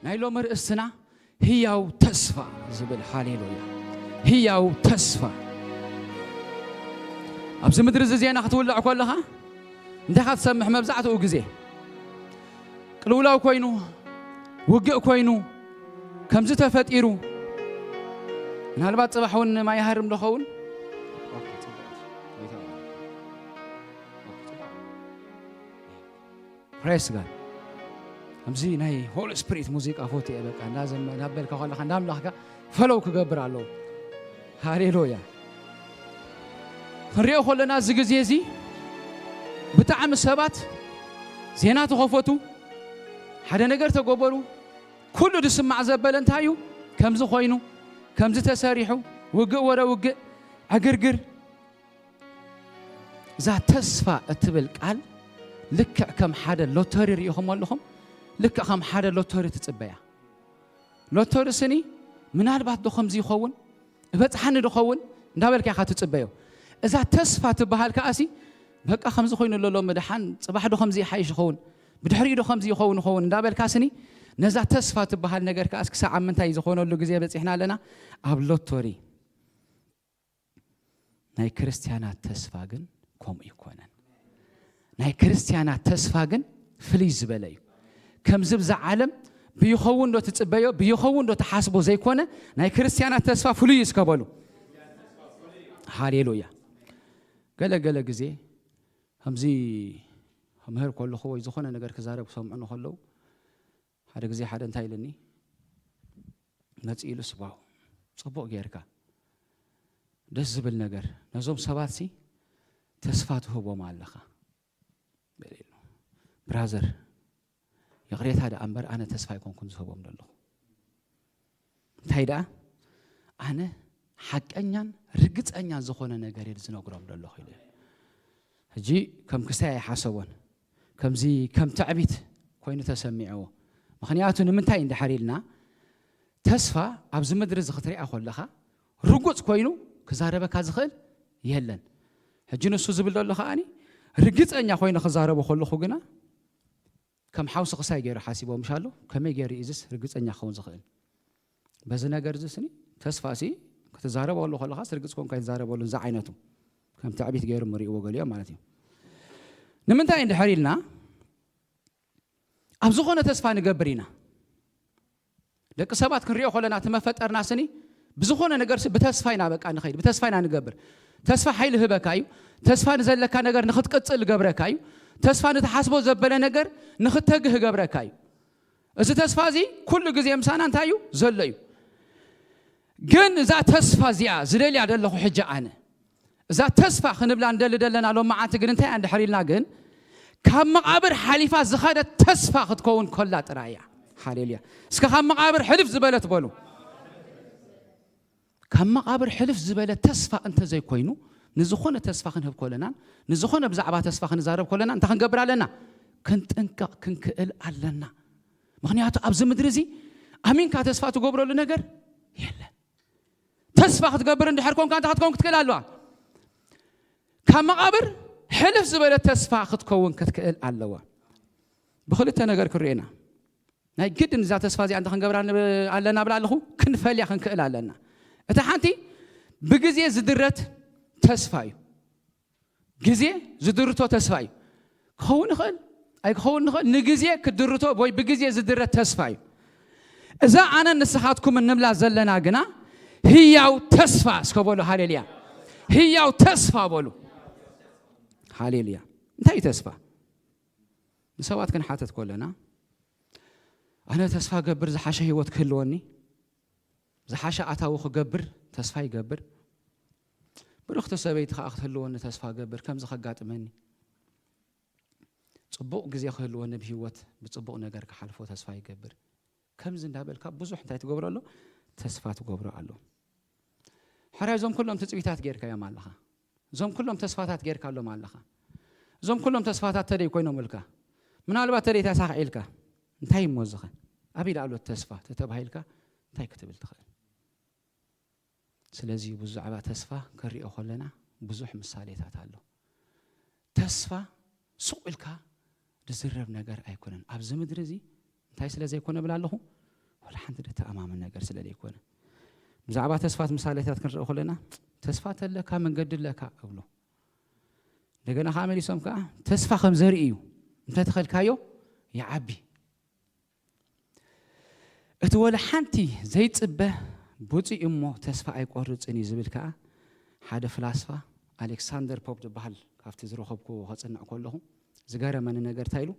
ናይ ሎሚ ርእስትና ህያው ተስፋ ዝብል። ሃሌሉያ! ህያው ተስፋ። ኣብዚ ምድሪ እዚ ዜና ክትውልዕ ከለኻ እንታይ ኢኻ ትሰምዕ? መብዛሕትኡ ግዜ ቅልውላው ኮይኑ፣ ውግእ ኮይኑ፣ ከምዚ ተፈጢሩ፣ ምናልባት ጽባሕ እውን ማይ ሃርም ዶ ኸውን? ፕሬስ ጋድ። ከምዚ ናይ ሆሊ ስፕሪት ሙዚቃ ፎት እየ። በቃ እንዳዘመ እንዳበልካ ከለካ እንዳምላኽካ ፈለው ክገብር ኣለዎ። ሃሌሉያ። ክንሪኦ ከለና እዚ ግዜ እዚ ብጣዕሚ ሰባት ዜና ተኸፈቱ፣ ሓደ ነገር ተገበሩ። ኩሉ ዝስማዕ ዘበለ እንታይ እዩ? ከምዚ ኮይኑ፣ ከምዚ ተሰሪሑ፣ ውግእ ወረ ውግእ፣ ዕግርግር። እዛ ተስፋ እትብል ቃል ልክዕ ከም ሓደ ሎተሪ ርኢኹም ኣለኹም። ልክዕ ከም ሓደ ሎተሪ ትጽበያ። ሎተሪ ስኒ ምናልባት ዶ ከምዚ ይኸውን፣ እበጽሓኒ ዶ ኸውን እንዳበልካ ኢኻ ትጽበዮ። እዛ ተስፋ ትበሃል ከኣሲ በቃ ከምዚ ኮይኑ ኣሎ ሎሚ፣ ደሓን ጽባሕ ዶ ከምዚ ይሓይሽ ይኸውን፣ ብድሕሪኡ ዶ ከምዚ ይኸውን ይኸውን እንዳበልካ ስኒ ነዛ ተስፋ ትበሃል ነገር ከኣስ ክሳዕ ኣብ ምንታይ ዝኾነሉ ግዜ በጺሕና ኣለና? ኣብ ሎተሪ። ናይ ክርስትያናት ተስፋ ግን ከምኡ ይኮነን። ናይ ክርስትያናት ተስፋ ግን ፍልይ ዝበለ እዩ። ከምዚ ብዛ ዓለም ብይኸውን ዶ ትጽበዮ፣ ብይኸውን ዶ ትሓስቦ ዘይኮነ፣ ናይ ክርስትያናት ተስፋ ፍሉይ እዩ። እስከ በሉ ሃሌሉያ። ገለ ገለ ግዜ ከምዚ ክምህር ከለኹ ወይ ዝኾነ ነገር ክዛረብ ክሰምዑ ከለዉ ሓደ ግዜ ሓደ እንታይ ኢልኒ መጽእ ኢሉስ፣ ዋው ጽቡቕ ጌርካ፣ ደስ ዝብል ነገር፣ ነዞም ሰባትሲ ተስፋ ትህቦም ኣለኻ። በል ኢሉ። ብራዘር፣ ይቕሬታ ደኣ እምበር ኣነ ተስፋ ኣይኮንኩን ዝህቦም ዘለኹ። እንታይ ደኣ? ኣነ ሓቀኛን ርግጸኛን ዝኾነ ነገር እየ ዝነግሮም ዘለኹ ኢሉ። ሕጂ ከም ክስታይ ኣይሓሰቦን። ከምዚ ከም ትዕቢት ኮይኑ ተሰሚዕዎ። ምኽንያቱ ንምንታይ እንድሕር ኢልና፣ ተስፋ ኣብዚ ምድሪ እዚ ክትሪኣ ከለኻ ርጉጽ ኮይኑ ክዛረበካ ዝኽእል የለን። ሕጂ ንሱ ዝብል ዘሎ ከኣኒ ርግጸኛ ኮይነ ክዛረቦ ከለኹ ግና ከም ሓውሲ ክሳይ ገይሩ ሓሲቦ ምሽ ኣሎ። ከመይ ገይሩ እዩ እዝስ ርግጸኛ ክኸውን ዝኽእል? በዚ ነገር እዚ ስኒ ተስፋ ሲ ክትዛረበሉ ከለኻስ ርግጽ ኮንካ ኣይትዛረበሉን። እዚ ዓይነቱ ከም ትዕቢት ገይሩ ምርእዎ ገሊኦም ማለት እዩ። ንምንታይ እንድሕር ኢልና ኣብ ዝኾነ ተስፋ ንገብር ኢና። ደቂ ሰባት ክንሪኦ ከለና እቲ መፈጠርና ስኒ ብዝኾነ ነገር ሲ ብተስፋ ኢና በቃ ንኸይድ፣ ብተስፋ ኢና ንገብር። ተስፋ ሓይሊ ህበካ እዩ። ተስፋ ንዘለካ ነገር ንኽትቅጽል ገብረካ እዩ። ተስፋ ንትሓስቦ ዘበለ ነገር ንኽተግህ ገብረካ እዩ። እዚ ተስፋ እዚ ኩሉ ግዜ ምሳና እንታይ እዩ ዘሎ እዩ። ግን እዛ ተስፋ እዚኣ ዝደልያ ዘለኹ ሕጂ ኣነ እዛ ተስፋ ክንብላ እንደሊ ደለና ሎም መዓልቲ ግን እንታይ እንድሕር ኢልና ግን ካብ መቓብር ሓሊፋ ዝኸደት ተስፋ ክትከውን ከላ ጥራይ እያ። ሃሌሉያ። እስከ ካብ መቓብር ሕልፍ ዝበለት በሉ። ካብ መቓብር ሕልፍ ዝበለ ተስፋ እንተዘይኮይኑ ንዝኾነ ተስፋ ክንህብ ከለናን ንዝኾነ ብዛዕባ ተስፋ ክንዛረብ ከለና እንታይ ክንገብር ኣለና? ክንጥንቀቕ ክንክእል ኣለና። ምኽንያቱ ኣብዚ ምድሪ እዚ ኣሚንካ ተስፋ ትገብረሉ ነገር የለን። ተስፋ ክትገብር እንድሕር ኮንካ እንታይ ክትከውን ክትክእል ኣለዋ? ካብ መቓብር ሕልፍ ዝበለ ተስፋ ክትከውን ክትክእል ኣለዋ። ብክልተ ነገር ክርእየና ናይ ግድን እዛ ተስፋ እዚኣ እንተ ክንገብራ ኣለና ብላ ኣለኹ ክንፈልያ ክንክእል ኣለና። እታ ሓንቲ ብግዜ ዝድረት ተስፋ እዩ። ግዜ ዝድርቶ ተስፋ እዩ። ክኸውን ይኽእል ኣይክኸውን ይኽእል፣ ንግዜ ክድርቶ ወይ ብግዜ ዝድረት ተስፋ እዩ። እዛ ኣነ ንስኻትኩም እንብላ ዘለና ግና ህያው ተስፋ እስከ በሉ። ሃሌሉያ። ህያው ተስፋ በሉ። ሃሌሉያ። እንታይ እዩ ተስፋ? ንሰባት ክንሓተት ከለና ኣነ ተስፋ ገብር ዝሓሸ ህይወት ክህልወኒ፣ ዝሓሸ ኣታዊ ክገብር ተስፋ ይገብር። ብርኽቲ ሰበይቲ ከኣ ክትህልወኒ ተስፋ ገብር፣ ከምዚ ከጋጥመኒ፣ ጽቡቕ ግዜ ክህልወኒ ብህይወት ብጽቡቕ ነገር ክሓልፎ ተስፋ ይገብር። ከምዚ እንዳበልካ ብዙሕ እንታይ ትገብሮ ኣሎ? ተስፋ ትገብሮ ኣሎ። ሕራይ እዞም ኩሎም ትጽቢታት ጌርካዮም ኣለኻ። እዞም ኩሎም ተስፋታት ጌርካሎም ኣለኻ። እዞም ኩሎም ተስፋታት ተደይ ኮይኖምልካ፣ ምናልባት ተደይ ተሳኺዕልካ፣ እንታይ እሞ ዝኸ ኣበይ ደኣ ኣሎ ተስፋ ተተባሂልካ እንታይ ክትብል ትኽእል? ስለዚ ብዛዕባ ተስፋ ክንሪኦ ከለና ብዙሕ ምሳሌታት ኣሎ። ተስፋ ሱቕ ኢልካ ዝዝረብ ነገር ኣይኮነን። ኣብዚ ምድሪ እዚ እንታይ ስለ ዘይኮነ እብል ኣለኹ? ወደ ሓንቲ ደተኣማምን ነገር ስለ ዘይኮነ። ብዛዕባ ተስፋት ምሳሌታት ክንርኢ ከለና፣ "ተስፋ ተለካ መንገዲ ኣለካ" እብሎ። እንደገና ከዓ መሊሶም ከዓ፣ "ተስፋ ከም ዘርኢ እዩ፣ እንተተኸልካዮ ይዓቢ። እቲ ወላ ሓንቲ ዘይጽበ ብፁዕ እሞ ተስፋ ኣይቆርጽን እዩ" ዝብል ከዓ ሓደ ፍላስፋ ኣሌክሳንደር ፖፕ ዝበሃል ካብቲ ዝረኸብኩዎ ከጽንዕ ከለኹ ዝገረመኒ ነገር እንታይ ኢሉ?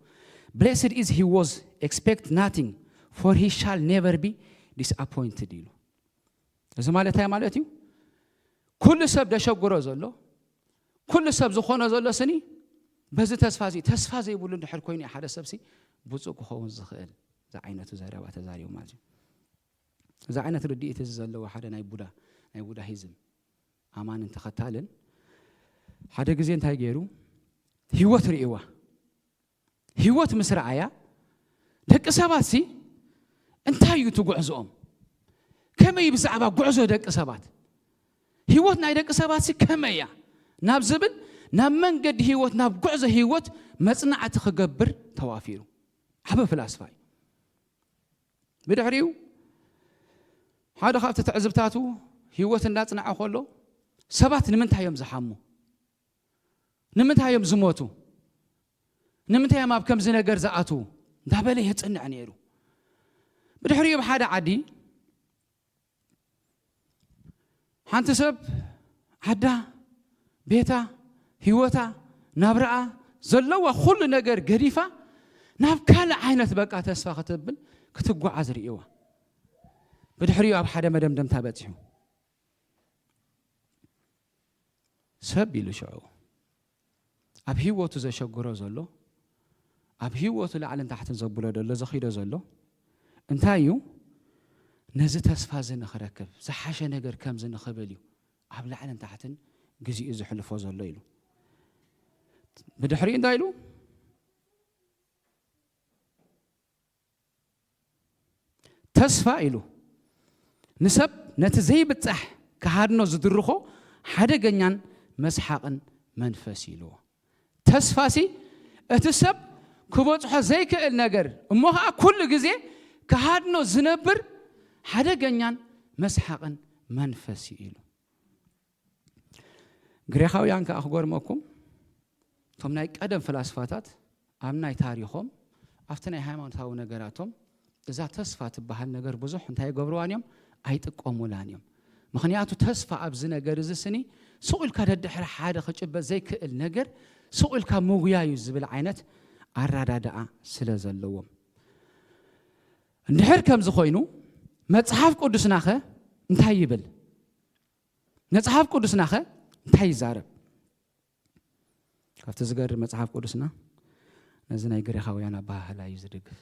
"Blessed is he was expect nothing, for he shall never be disappointed" ኢሉ። እዚ ማለት እንታይ ማለት እዩ? ኩሉ ሰብ ደሸግሮ ዘሎ፣ ኩሉ ሰብ ዝኾኖ ዘሎ ስኒ በዚ ተስፋ እዚ፣ ተስፋ ዘይብሉ እንድሕር ኮይኑ ሓደ ሰብሲ ብፁዕ ክኸውን ዝኽእል፣ እዚ ዓይነቱ ዘረባ ተዛሪቡ ማለት እዩ። እዚ ዓይነት ርድኢት እዚ ዘለዎ ሓደ ናይ ቡዳ፣ ናይ ቡዳሂዝም ኣማንን ተኸታልን ሓደ ግዜ እንታይ ገይሩ? ህይወት ርእይዋ። ህይወት ምስ ረኣያ፣ ደቂ ሰባት ሲ እንታይ እዩ እቲ ጉዕዞኦም? ከመይ እዩ ብዛዕባ ጉዕዞ ደቂ ሰባት? ህይወት ናይ ደቂ ሰባት ሲ ከመይ እያ? ናብ ዝብል፣ ናብ መንገዲ ህይወት፣ ናብ ጉዕዞ ህይወት መጽናዕቲ ክገብር ተዋፊሩ። ዓቢ ፍላስፋ እዩ። ብድሕሪኡ ሓደ ካብቲ ትዕዝብታቱ፣ ህይወት እንዳጽንዐ ከሎ፣ ሰባት ንምንታይ እዮም ዝሓሙ? ንምንታይ እዮም ዝሞቱ? ንምንታይ እዮም ኣብ ከምዚ ነገር ዝኣትዉ? እንዳበለ የጽንዕ ነይሩ። ብድሕሪኡ ኣብ ሓደ ዓዲ ሓንቲ ሰብ ዓዳ፣ ቤታ፣ ህይወታ፣ ናብራኣ፣ ዘለዋ ኩሉ ነገር ገዲፋ ናብ ካልእ ዓይነት በቃ ተስፋ ከተብል ክትጓዓዝ ርእይዋ። ብድሕሪኡ ኣብ ሓደ መደምደምታ በጺሑ። ሰብ ኢሉ ሽዑ ኣብ ህይወቱ ዘሸግሮ ዘሎ፣ ኣብ ህይወቱ ላዕልን ታሕትን ዘብሎ ዘሎ፣ ዘኺዶ ዘሎ እንታይ እዩ? ነዚ ተስፋ እዚ ንኽረክብ፣ ዝሓሸ ነገር ከምዚ ንኽብል እዩ ኣብ ላዕልን ታሕትን ግዜኡ ዘሕልፎ ዘሎ ኢሉ። ብድሕሪኡ እንታይ ኢሉ? ተስፋ ኢሉ ንሰብ ነቲ ዘይብጻሕ ክሃድኖ ዝድርኾ ሓደገኛን መስሓቕን መንፈስ እዩ ኢልዎ። ተስፋሲ እቲ ሰብ ክበጽሖ ዘይክእል ነገር እሞ ኸዓ ኩሉ ግዜ ክሃድኖ ዝነብር ሓደገኛን መስሓቕን መንፈስ እዩ ኢሉ። ግሪኻውያን ከኣ ክገርመኩም፣ እቶም ናይ ቀደም ፍላስፋታት ኣብ ናይ ታሪኾም፣ ኣብቲ ናይ ሃይማኖታዊ ነገራቶም፣ እዛ ተስፋ ትበሃል ነገር ብዙሕ እንታይ ይገብርዋን እዮም? ኣይጥቀሙላን እዮም። ምኽንያቱ ተስፋ ኣብዚ ነገር እዚ ስኒ፣ ሱቕ ኢልካ ደድሕሪ ሓደ ክጭበጥ ዘይክእል ነገር፣ ሱቕ ኢልካ ምጉያዩ ዝብል ዓይነት ኣረዳድኣ ስለ ዘለዎም። እንድሕር ከምዚ ኮይኑ፣ መጽሓፍ ቅዱስናኸ እንታይ ይብል? መጽሓፍ ቅዱስናኸ እንታይ ይዛረብ? ካብቲ ዝገርም መጽሓፍ ቅዱስና ነዚ ናይ ግሪኻውያን ኣበሃህላ እዩ ዝድግፍ።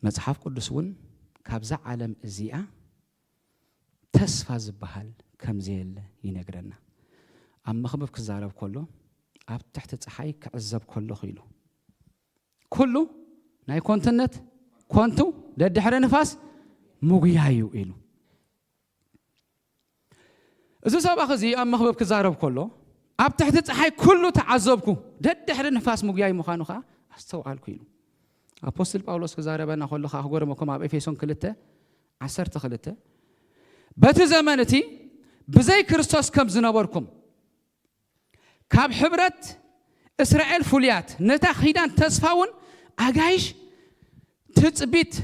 መጽሓፍ ቅዱስ እውን ካብዛ ዓለም እዚኣ ተስፋ ዝበሃል ከም ዘየለ ይነግረና። ኣብ መኽብብ ክዛረብ ከሎ፣ ኣብ ትሕቲ ጸሓይ ክዕዘብ ከለኹ ኢሉ፣ ኩሉ ናይ ኮንትነት ኮንቱ ደድሕሪ ንፋስ ምጉያዩ ኢሉ። እዚ ሰብኣኽ እዚ ኣብ መኽብብ ክዛረብ ከሎ፣ ኣብ ትሕቲ ጸሓይ ኩሉ ተዓዘብኩ፣ ደድሕሪ ንፋስ ምጉያይ ምዃኑ ኸኣ ኣስተውዓልኩ ኢሉ። ኣፖስትል ጳውሎስ ክዛረበና ከሎ ኸኣ ክገርመኩም፣ ኣብ ኤፌሶን ክልተ ዓሰርተ ክልተ፣ "በቲ ዘመን እቲ ብዘይ ክርስቶስ ከም ዝነበርኩም፣ ካብ ሕብረት እስራኤል ፍሉያት፣ ነታ ኪዳን ተስፋ እውን ኣጋይሽ ትጽቢት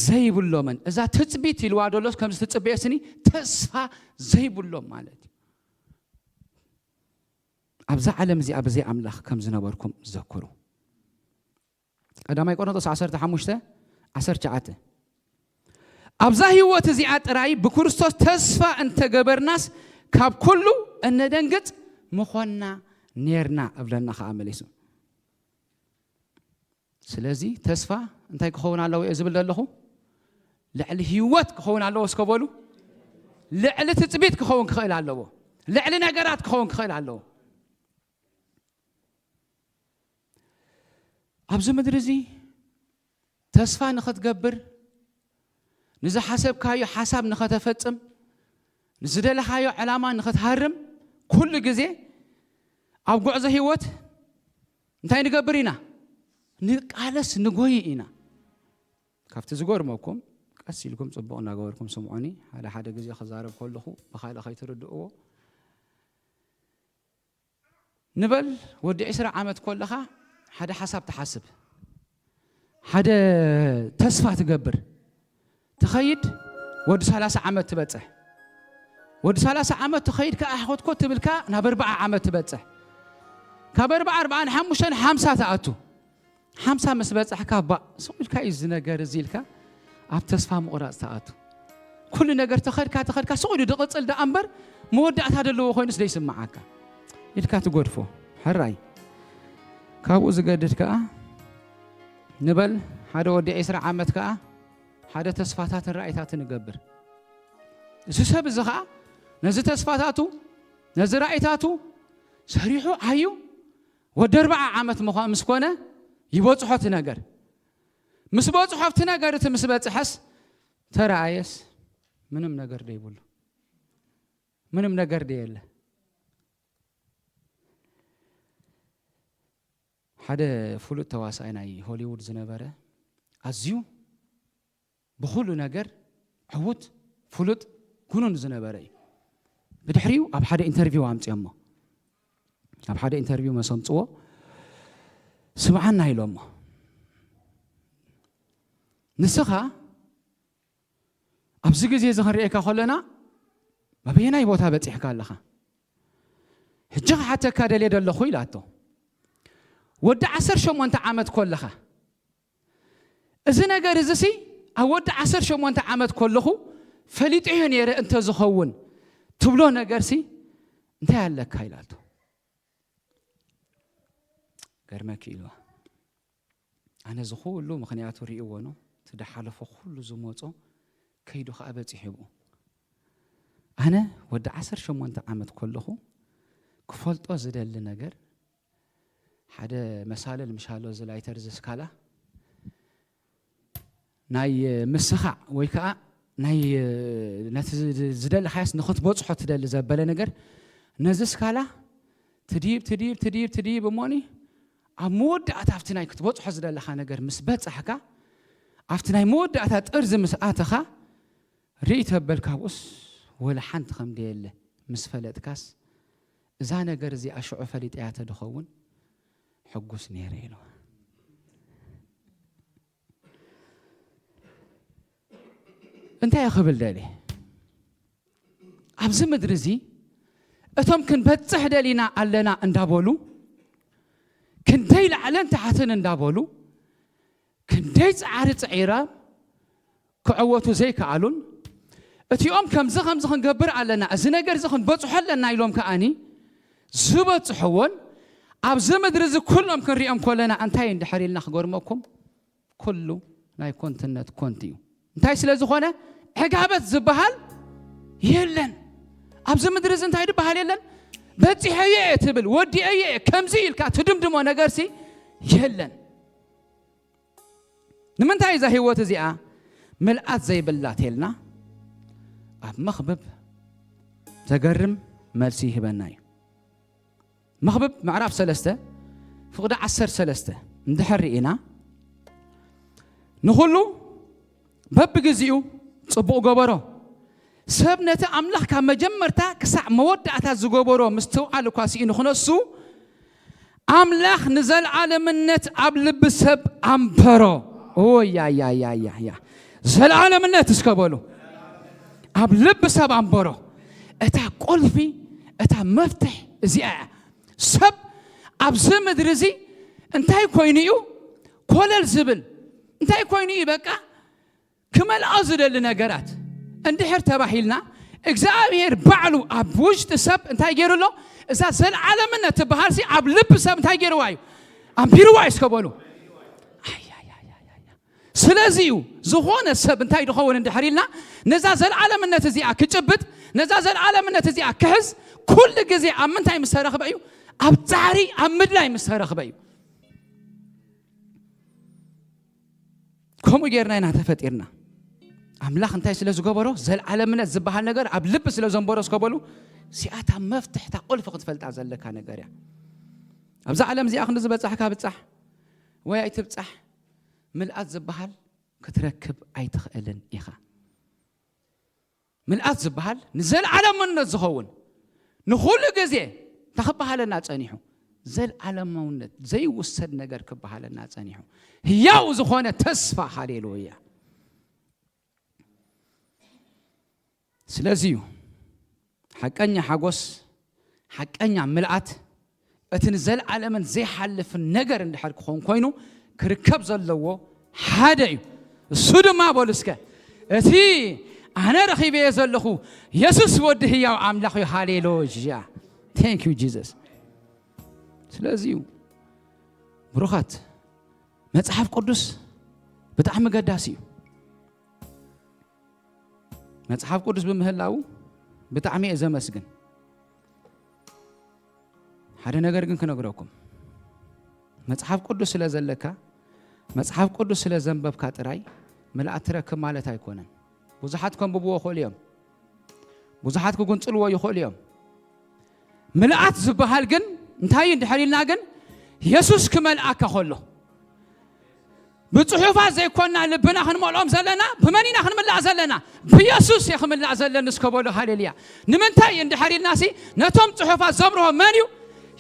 ዘይብሎምን"። እዛ ትጽቢት ኢልዋ ደሎስ ከምዚ ትጽበየ ስኒ ተስፋ ዘይብሎም ማለት እዩ። ኣብዛ ዓለም እዚኣ ብዘይ ኣምላኽ ከም ዝነበርኩም ዘክሩ። ቀዳማይ ቆሮንቶስ ዓሰርተ ሓሙሽተ ዓሰርተ ትሽዓተ። ኣብዛ ህይወት እዚኣ ጥራይ ብክርስቶስ ተስፋ እንተገበርናስ ካብ ኩሉ እነደንግጽ ምኾንና ኔርና እብለና ኸዓ መሊሱ። ስለዚ ተስፋ እንታይ ክኸውን ኣለዎ እየ ዝብል ዘለኹ? ልዕሊ ህይወት ክኸውን ኣለዎ እስከ በሉ። ልዕሊ ትጽቢት ክኸውን ክኽእል ኣለዎ። ልዕሊ ነገራት ክኸውን ክኽእል ኣለዎ። ኣብዚ ምድሪ እዚ ተስፋ ንኽትገብር፣ ንዝሓሰብካዮ ሓሳብ ንኸተፈጽም፣ ንዝደለኻዮ ዕላማ ንኽትሃርም፣ ኩሉ ግዜ ኣብ ጉዕዞ ህይወት እንታይ ንገብር ኢና? ንቃለስ ንጎይ ኢና። ካብቲ ዝገርመኩም፣ ቀስ ኢልኩም ጽቡቕ እናገበርኩም ስምዑኒ። ሓደ ሓደ ግዜ ክዛረብ ከለኹ ብኻልእ ከይትርድእዎ። ንበል ወዲ ዕስራ ዓመት ከለኻ ሓደ ሓሳብ ትሓስብ፣ ሓደ ተስፋ ትገብር፣ ትኸይድ። ወዲ ሰላሳ ዓመት ትበጽሕ። ወዲ ሰላሳ ዓመት ትኸይድ ከኣ፣ ኮትኮት ትብልካ ናብ ኣርብዓ ዓመት ትበጽሕ። ካብ ኣርብዓ፣ ኣርብዓን ሓሙሽተን፣ ሓምሳ ትኣቱ። ሓምሳ ምስ በጻሕካ፣ ባእ፣ ስቕ ኢልካ እዩ እዚ ነገር እዚ ኢልካ ኣብ ተስፋ ምቑራጽ ትኣቱ። ኩሉ ነገር ተኸድካ፣ ተኸድካ፣ ስቕ ኢሉ ድቕጽል ደኣ እምበር መወዳእታ ዘለዎ ኮይኑስ ደይስምዓካ ኢልካ ትገድፎ። ሕራይ። ካብኡ ዝገድድ ከኣ፣ ንበል ሓደ ወዲ ዕስራ ዓመት ከኣ ሓደ ተስፋታትን ራእይታትን ይገብር። እዚ ሰብ እዚ ኸኣ ነዚ ተስፋታቱ፣ ነዚ ራእይታቱ ሰሪሑ ዓዩ፣ ወዲ ኣርብዓ ዓመት ምዃ-፣ ምስ ኮነ ይበጽሖ እቲ ነገር። ምስ በጽሖ ኣብቲ ነገር እቲ ምስ በጽሐስ፣ ተረኣየስ፣ ምንም ነገር ደይብሉ። ምንም ነገር ደየለ። ሓደ ፍሉጥ ተዋሳኣይ ናይ ሆሊውድ ዝነበረ፣ ኣዝዩ ብኹሉ ነገር ዕዉት፣ ፍሉጥ፣ ግኑን ዝነበረ እዩ። ብድሕሪኡ ኣብ ሓደ ኢንተርቪው ኣምጽኦሞ። ኣብ ሓደ ኢንተርቪው መስ ኣምጽዎ፣ "ስምዓና" ኢሎሞ። "ንስኻ ኣብዚ ግዜ እዚ ክንርእየካ ከለና፣ ኣበየናይ ቦታ በጺሕካ ኣለኻ? ሕጂ ክሓተካ ደልየ ደለኹ" ኢላቶ። "ወዲ ዓሰርተ ሸሞንተ ዓመት ከለኻ፣ እዚ ነገር እዚ ሲ ኣብ ወዲ ዓሰርተ ሸሞንተ ዓመት ከለኹ ፈሊጠዮ ነይረ እንተ ዝኸውን ትብሎ ነገር ሲ እንታይ ኣለካ?" ኢላቶ። ገርመኪ ኢልዋ። ኣነ እዚ ኩሉ ምኽንያቱ ርእይዎ ነው። እቲ ዝሓለፎ ኩሉ ዝመጾ ከይዱ ከኣ በጺሑ ብኡ። ኣነ ወዲ ዓሰርተ ሸሞንተ ዓመት ከለኹ ክፈልጦ ዝደሊ ነገር፣ ሓደ መሳልል ምሻሎ፣ እዚ ላይተር፣ እዚ ስካላ ናይ ምስኻዕ ወይ ከኣ ናይ ነቲ ዝደለኻያስ ንኽትበጽሖ ትደሊ ዘበለ ነገር፣ ነዚ ስካላ ትድይብ፣ ትድይብ፣ ትድይብ፣ ትድይብ እሞኒ ኣብ መወዳእታ ኣብቲ ናይ ክትበጽሖ ዝደለኻ ነገር ምስ በጻሕካ፣ ኣብቲ ናይ መወዳእታ ጥርዚ ምስ ኣተኻ፣ ርእይ ተበል ካብኡስ ወላ ሓንቲ ከም ደየለ ምስ ፈለጥካስ፣ እዛ ነገር እዚኣ ሽዑ ፈሊጠያ ተድኸውን ሕጉስ ነይረ ኢልዋ። እንታይ ክብል ደልየ? ኣብዚ ምድሪ እዚ እቶም ክንበጽሕ ደሊና ኣለና እንዳበሉ፣ ክንደይ ላዕልን ታሕትን እንዳበሉ፣ ክንደይ ጻዕሪ ጽዒሮም ክዕወቱ ዘይከኣሉን፣ እቲኦም ከምዚ ከምዚ ክንገብር ኣለና፣ እዚ ነገር እዚ ክንበጽሖ ኣለና ኢሎም ከኣኒ ዝበጽሕዎን፣ ኣብዚ ምድሪ እዚ ኩሎም ክንሪኦም ከለና እንታይ እንድሕር ኢልና ክገርመኩም? ኩሉ ናይ ኮንትነት ኮንት እዩ። እንታይ ስለ ዝኾነ? ዕጋበት ዝበሃል የለን። ኣብዚ ምድሪ እዚ እንታይ ዝበሃል የለን? በጺሐዮ እየ ትብል፣ ወዲአዮ እየ ከምዚ ኢልካ ትድምድሞ ነገርሲ የለን። ንምንታይ እዛ ህይወት እዚኣ ምልኣት ዘይብላ ተልና? ኣብ መኽብብ ዘገርም መልሲ ይህበና እዩ። መኽብብ ምዕራፍ ሰለስተ ፍቕዲ ዓሰርተ ሰለስተ እንድሕር ርኢና፣ ንኹሉ በብግዜኡ ጽቡቕ ገበሮ። ሰብ ነቲ ኣምላኽ ካብ መጀመርታ ክሳዕ መወዳእታ ዝገበሮ ምስትውዓል እኳ ስኢኑ ክነሱ፣ ኣምላኽ ንዘለዓለምነት ኣብ ልቢ ሰብ ኣንበሮ። ኦያያያያያ፣ ዘለዓለምነት እስከ በሉ። ኣብ ልቢ ሰብ ኣንበሮ። እታ ቁልፊ፣ እታ መፍትሕ እዚኣ እያ። ሰብ ኣብዚ ምድሪ እዚ እንታይ ኮይኑ እዩ ኮለል ዝብል? እንታይ ኮይኑ እዩ በቃ ክመልኦ ዝደሊ ነገራት? እንድሕር ተባሂልና፣ እግዚኣብሔር ባዕሉ ኣብ ውሽጢ ሰብ እንታይ ገይሩ ኣሎ? እዛ ዘለዓለምነት ትበሃል ሲ ኣብ ልቢ ሰብ እንታይ ገይርዋ እዩ? ኣንቢርዋ እዩ እስከ በሉ። ኣያያያያያ። ስለዚ እዩ ዝኾነ ሰብ እንታይ ድኸውን እንድሕር ኢልና፣ ነዛ ዘለዓለምነት እዚኣ ክጭብጥ፣ ነዛ ዘለዓለምነት እዚኣ ክሕዝ፣ ኩሉ ግዜ ኣብ ምንታይ ምስ ተረኽበ እዩ? ኣብ ጻዕሪ፣ ኣብ ምድላይ ምስ ተረኽበ እዩ። ከምኡ ጌርና ኢና ተፈጢርና። ኣምላኽ እንታይ ስለ ዝገበሮ? ዘልዓለምነት ዝበሃል ነገር ኣብ ልቢ ስለ ዘንበሮ እስከ በሉ፣ እዚኣታ መፍትሕታ ቁልፊ ክትፈልጣ ዘለካ ነገር እያ። ኣብዛ ዓለም እዚኣ ክንዲ ዝበጻሕካ ብጻሕ፣ ወይ ኣይትብጻሕ፣ ምልኣት ዝበሃል ክትረክብ ኣይትኽእልን ኢኻ። ምልኣት ዝበሃል ንዘለዓለምነት ዝኸውን፣ ንኹሉ ግዜ እንታይ ክበሃለና ጸኒሑ? ዘልዓለማውነት፣ ዘይውሰድ ነገር ክበሃለና ጸኒሑ፣ ህያው ዝኾነ ተስፋ። ሃሌሉያ። ስለዚ እዩ ሓቀኛ ሓጎስ፣ ሓቀኛ ምልኣት፣ እቲ ንዘለዓለምን ዘይሓልፍን ነገር እንድሕር ክኸውን ኮይኑ፣ ክርከብ ዘለዎ ሓደ እዩ። እሱ ድማ፣ በሉ እስከ፣ እቲ ኣነ ረኺበዮ ዘለኹ የሱስ ወዲ ህያው ኣምላኽ እዩ። ሃሌሉያ። Thank you Jesus። ስለዚ እዩ ብሩኻት፣ መጽሓፍ ቅዱስ ብጣዕሚ ገዳሲ እዩ። መጽሓፍ ቅዱስ ብምህላው ብጣዕሚ እየ ዘመስግን። ሓደ ነገር ግን ክነግረኩም፣ መጽሓፍ ቅዱስ ስለ ዘለካ፣ መጽሓፍ ቅዱስ ስለ ዘንበብካ ጥራይ ምልኣት ትረክብ ማለት ኣይኮነን። ብዙሓት ከንብብዎ ይኽእሉ እዮም። ብዙሓት ክጉንጽልዎ ይኽእሉ እዮም። ምልኣት ዝበሃል ግን እንታይ እዩ እንድሕር ኢልና ግን፣ የሱስ ክመልኣካ ከሎ፣ ብጽሑፋት ዘይኮና ልብና ክንመልኦም ዘለና፣ ብመን ኢና ክንምላእ ዘለና? ብየሱስ እየ ክምላእ ዘለኒ እስከ በሉ። ሃሌሉያ። ንምንታይ እንድሕር ኢልናሲ፣ ነቶም ጽሑፋት ዘብርሆ መን እዩ?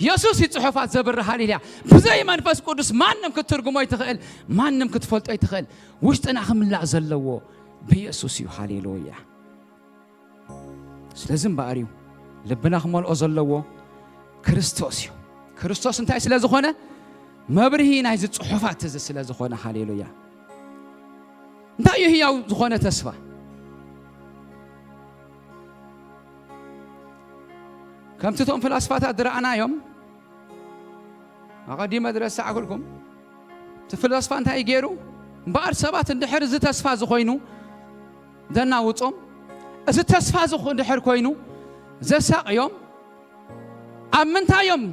የሱስ እዩ ጽሑፋት ዘብርህ። ሃሌሉያ። ብዘይ መንፈስ ቅዱስ ማንም ክትትርጉሞ ይትኽእል፣ ማንም ክትፈልጦ ይትኽእል። ውሽጥና ክምላእ ዘለዎ ብየሱስ እዩ። ሃሌሉያ። ስለዚ እምበኣር እዩ ልብና ክመልኦ ዘለዎ ክርስቶስ እዩ። ክርስቶስ እንታይ ስለ ዝኾነ? መብርሂ ናይዚ ጽሑፋት እዚ ስለ ዝኾነ። ሃሌሉያ። እንታይ እዩ ህያው ዝኾነ ተስፋ? ከምቲ እቶም ፍላስፋታት ዝረኣናዮም፣ ኣቐዲመ ዝረሳዕኩልኩም፣ እቲ ፍላስፋ እንታይ ገይሩ? እምበኣር ሰባት እንድሕር እዚ ተስፋ እዚ ኮይኑ ዘናውጾም፣ እዚ ተስፋ እዚ እንድሕር ኮይኑ ዘሳቕዮም፣ ኣብ ምንታይ እዮም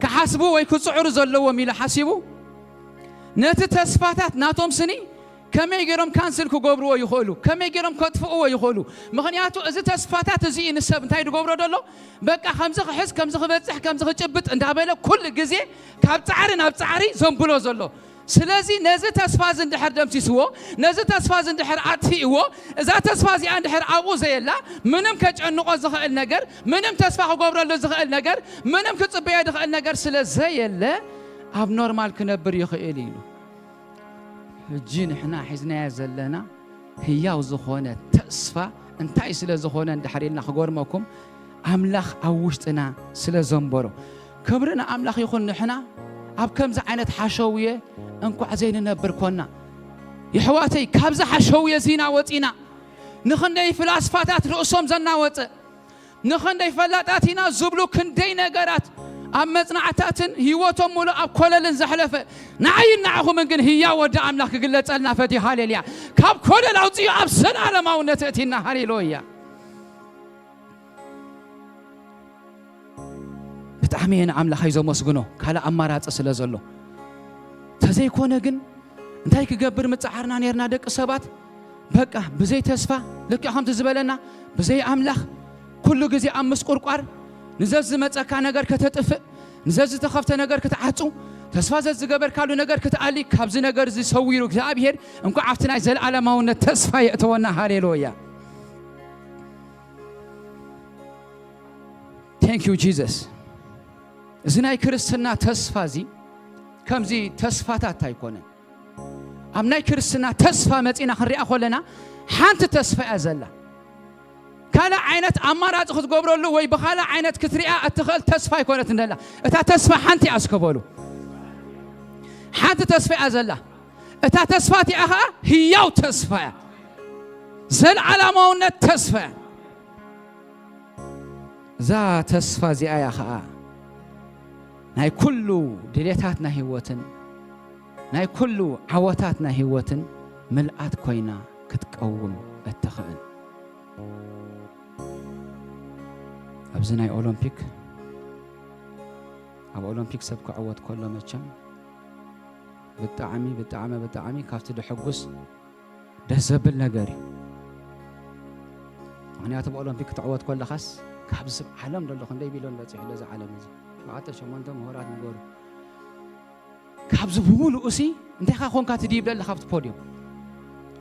ክሓስቡ ወይ ክጽዕሩ ዘለዎም ኢሉ ሓሲቡ፣ ነቲ ተስፋታት ናቶም ስኒ ከመይ ገይሮም ካንስል ክገብርዎ ይኽእሉ፣ ከመይ ገይሮም ከጥፍእዎ ይኽእሉ። ምኽንያቱ እዚ ተስፋታት እዚ እዩ ንሰብ እንታይ ዝገብሮ ዘሎ? በቃ ከምዚ ክሕዝ፣ ከምዚ ክበጽሕ፣ ከምዚ ክጭብጥ እንዳበለ ኩሉ ግዜ ካብ ጻዕሪ ናብ ጻዕሪ ዘንብሎ ዘሎ። ስለዚ ነዚ ተስፋ እዚ እንድሕር ደምሲስዎ፣ ነዚ ተስፋ እዚ እንድሕር ኣጥፊእዎ፣ እዛ ተስፋ እዚኣ እንድሕር ኣብኡ ዘየላ፣ ምንም ከጨንቆ ዝኽእል ነገር፣ ምንም ተስፋ ክገብረሉ ዝኽእል ነገር፣ ምንም ክጽበዮ ዝኽእል ነገር ስለ ዘየለ፣ ኣብ ኖርማል ክነብር ይኽእል ኢሉ። ሕጂ ንሕና ሒዝናዮ ዘለና ህያው ዝኾነ ተስፋ እንታይ ስለ ዝኾነ እንድሕር ኢልና ክገርመኩም፣ ኣምላኽ ኣብ ውሽጥና ስለ ዘንበሮ። ክብሪ ንኣምላኽ ይኹን። ንሕና ኣብ ከምዚ ዓይነት ሓሸውየ እንኳዕ ዘይንነብር ኮና። የሕዋተይ፣ ካብዚ ሓሸውየ እዚና ወጺና። ንኽንደይ ፍላስፋታት ርእሶም ዘናወጸ፣ ንኽንደይ ፈላጣት ኢና ዝብሉ ክንደይ ነገራት ኣብ መጽናዕታትን ህይወቶም ሙሉእ ኣብ ኮለልን ዘሕለፈ፣ ንዓይን ንዓኹምን ግን ህያው ወዲ ኣምላኽ ክግለጸልና ፈትዩ። ሃሌሉያ። ካብ ኮለል ኣውጽኡ ኣብ ዘላለማውነት እቲና። ሃሌሉያ። ብጣዕሚ እየ ንኣምላኸይ ዘመስግኖ፣ ካልእ ኣማራጺ ስለ ዘሎ። ተዘይኮነ ግን እንታይ ክገብር ምጽዓርና ኔርና ደቂ ሰባት? በቃ ብዘይ ተስፋ፣ ልክዕ ከምቲ ዝበለና፣ ብዘይ ኣምላኽ ኩሉ ግዜ ኣብ ምስቁርቋር፣ ንዘዝመጸካ ነገር ከተጥፍእ፣ ንዘዝተኸፍተ ነገር ክትዓጹ፣ ተስፋ ዘዝገበርካሉ ነገር ክትኣሊ፣ ካብዚ ነገር እዚ ሰዊሩ እግዚኣብሔር እንኳዕ ኣብቲ ናይ ዘለኣለማውነት ተስፋ የእተወና። ሃሌሉያ። Thank you Jesus። እዚ ናይ ክርስትና ተስፋ እዚ ከምዚ ተስፋታት ኣይኮነን። ኣብ ናይ ክርስትና ተስፋ መጺና ክንሪኣ ከለና ሓንቲ ተስፋ እያ ዘላ። ካልእ ዓይነት ኣማራጺ ክትገብረሉ ወይ ብኻልእ ዓይነት ክትሪኣ እትኽእል ተስፋ ኣይኮነትን ዘላ። እታ ተስፋ ሓንቲ እያ እስከ በሉ። ሓንቲ ተስፋ እያ ዘላ። እታ ተስፋ እቲኣ ኸኣ ህያው ተስፋ እያ። ዘለዓለማውነት ተስፋ እያ። እዛ ተስፋ እዚኣ እያ ኸኣ ናይ ኩሉ ድሌታት ናይ ህይወትን ናይ ኩሉ ዓወታት ናይ ህይወትን ምልኣት ኮይና ክትቀውም እትኽእል። ኣብዚ ናይ ኦሎምፒክ፣ ኣብ ኦሎምፒክ ሰብ ክዕወት ከሎ መቸም ብጣዕሚ፣ ብጣዕሚ፣ ብጣዕሚ ካብቲ ደሐጉስ ደስ ዘብል ነገር እዩ። ምኽንያቱ ብኦሎምፒክ ክትዕወት ከለኻስ ካብዚ ዓለም ዘሎ ክንደይ ቢልዮን በጺሑ ኣሎ እዚ ዓለም እዚ። ሸውዓተ ሸሞንተ ምሁራት ንገሩ። ካብዚ ብምሉኡ ሲ እንታይ ኢኻ ኮንካ ትድይብ ዘለኻ ኣብቲ ፖድዮም?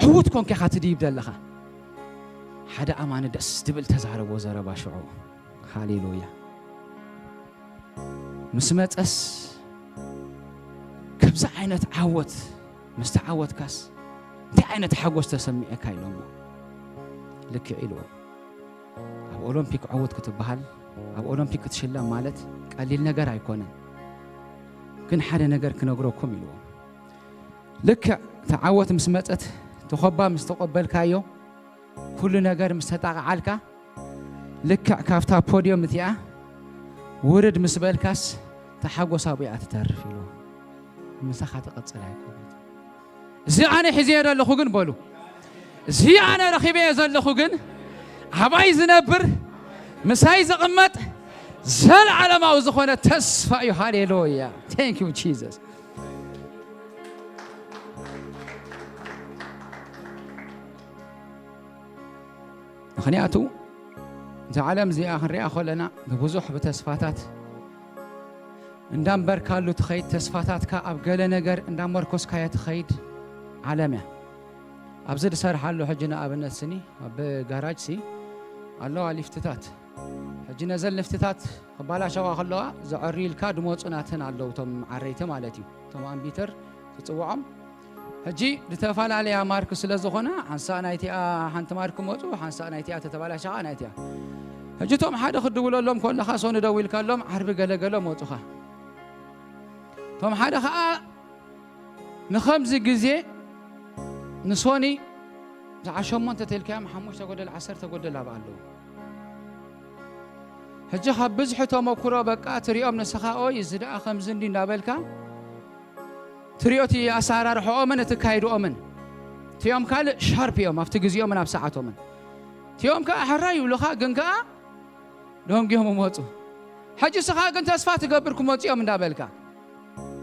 ዕዉት ኮንካ ኢኻ ትድይብ ዘለኻ። ሓደ ኣማኒ ደስ ዝብል ተዛረቦ ዘረባ ሽዑ። ሃሌሉያ። ምስ መጸስ ከምዚ ዓይነት ዓወት ምስ ተዓወትካስ እንታይ ዓይነት ሓጎስ ተሰሚዐካ ኢሎሞ። ልክዕ ኢልዎ። ኣብ ኦሎምፒክ ዕዉት ክትበሃል፣ ኣብ ኦሎምፒክ ክትሽለም ማለት ቀሊል ነገር ኣይኮነን። ግን ሓደ ነገር ክነግረኩም ኢልዎ። ልክዕ ተዓወት ምስ መጸት፣ ተኾባ ምስ ተቐበልካዮ፣ ኩሉ ነገር ምስ ተጣቕዓልካ፣ ልክዕ ካብታ ፖድዮም እቲኣ ውርድ ምስ በልካስ፣ ተሓጎስ ኣብኡ እያ ትተርፍ ኢልዎ። ምሳኻ ትቐጽል ኣይኮነት። እዚ ኣነ ሒዘዮ ዘለኹ ግን በሉ፣ እዚ ኣነ ረኺበዮ ዘለኹ ግን ኣባይ ዝነብር ምሳይ ዝቕመጥ ዘለዓለማዊ ዝኾነ ተስፋ እዩ። ሃሌሉያ። Thank you Jesus። ምኽንያቱ እዛ ዓለም እዚኣ ክንሪኣ ከለና ብብዙሕ ብተስፋታት እንዳንበርካሉ ትኸይድ፣ ተስፋታትካ ኣብ ገለ ነገር እንዳመርኮስካዮ ትኸይድ ዓለም እያ። ኣብዚ ዝሰርሓሉ ሕጂ ንኣብነት ስኒ ኣብ ጋራጅ ሲ ኣለዋ ሊፍትታት። ሕጂ ነዘን ሊፍትታት ክባላሸዋ ከለዋ ዘዐሪ ኢልካ ድመፁ ናተን ኣለዉ፣ እቶም ዓረይቲ ማለት እዩ፣ እቶም ኣምቢተር ትፅውዖም። ሕጂ ዝተፈላለያ ማርክ ስለ ዝኾነ ሓንሳእ ናይቲኣ ሓንቲ ማርክ መፁ፣ ሓንሳእ ናይቲኣ ተተባላሸኻ ናይቲኣ። ሕጂ እቶም ሓደ ክድውለሎም ከለኻ ሶኒ ደዊልካሎም ዓርቢ ገለገሎ መፁኻ። እቶም ሓደ ኸዓ ንኸምዚ ግዜ ንሶኒ ሰዓት ሸሞንተ ተልካዮም ሓሙሽተ ጎደል ዓሰርተ ጎደል ኣብ ኣለዉ። ሕጂ ካብ ብዝሒ ተመኩሮ በቃ ትሪኦም ንስኻ ኦይ እዚ ደኣ ከምዚ እንዲ እንዳበልካ ትሪኦ እቲ ኣሰራርሕኦምን እቲ ካይድኦምን። እቲኦም ካልእ ሻርፕ እዮም ኣብቲ ግዜኦምን ኣብ ሰዓቶምን። እቲኦም ከኣ ሕራይ ይብሉኻ ግን ከኣ ደንጊዮም ይመፁ። ሕጂ ስኻ ግን ተስፋ ትገብር ክመፁ እዮም እንዳበልካ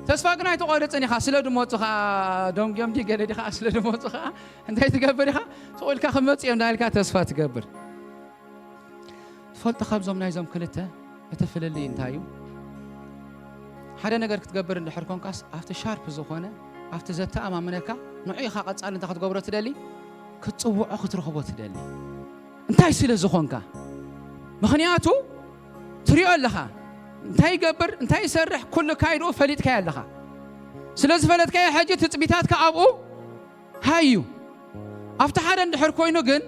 ተስፋ ግን ኣይትቆርፅን ኢኻ። ስለ ድመፁ ኸዓ ደንጊዮም ዲ ገለ ዲኻ ስለ ድመፁ ኸዓ እንታይ ትገብር ኢኻ? ስቕ ኢልካ ክመፁ እዮም እንዳበልካ ተስፋ ትገብር። ትፈልጡ ካብዞም ናይዞም ክልተ እቲ ፍልልይ እንታይ እዩ? ሓደ ነገር ክትገብር እንድሕር ኮንካስ ኣብቲ ሻርፕ ዝኾነ ኣብቲ ዘተኣማምነካ ንዑ ኢኻ ቀፃሊ እንታይ ክትገብሮ ትደሊ? ክትፅውዖ ክትረኽቦ ትደሊ። እንታይ ስለ ዝኾንካ? ምኽንያቱ ትሪኦ ኣለኻ እንታይ ይገብር እንታይ ይሰርሕ ኩሉ ካይድኡ ፈሊጥካዮ ኣለኻ። ስለ ዝፈለጥካዮ ሕጂ ትፅቢታትካ ኣብኡ ሃዩ። ኣብቲ ሓደ እንድሕር ኮይኑ ግን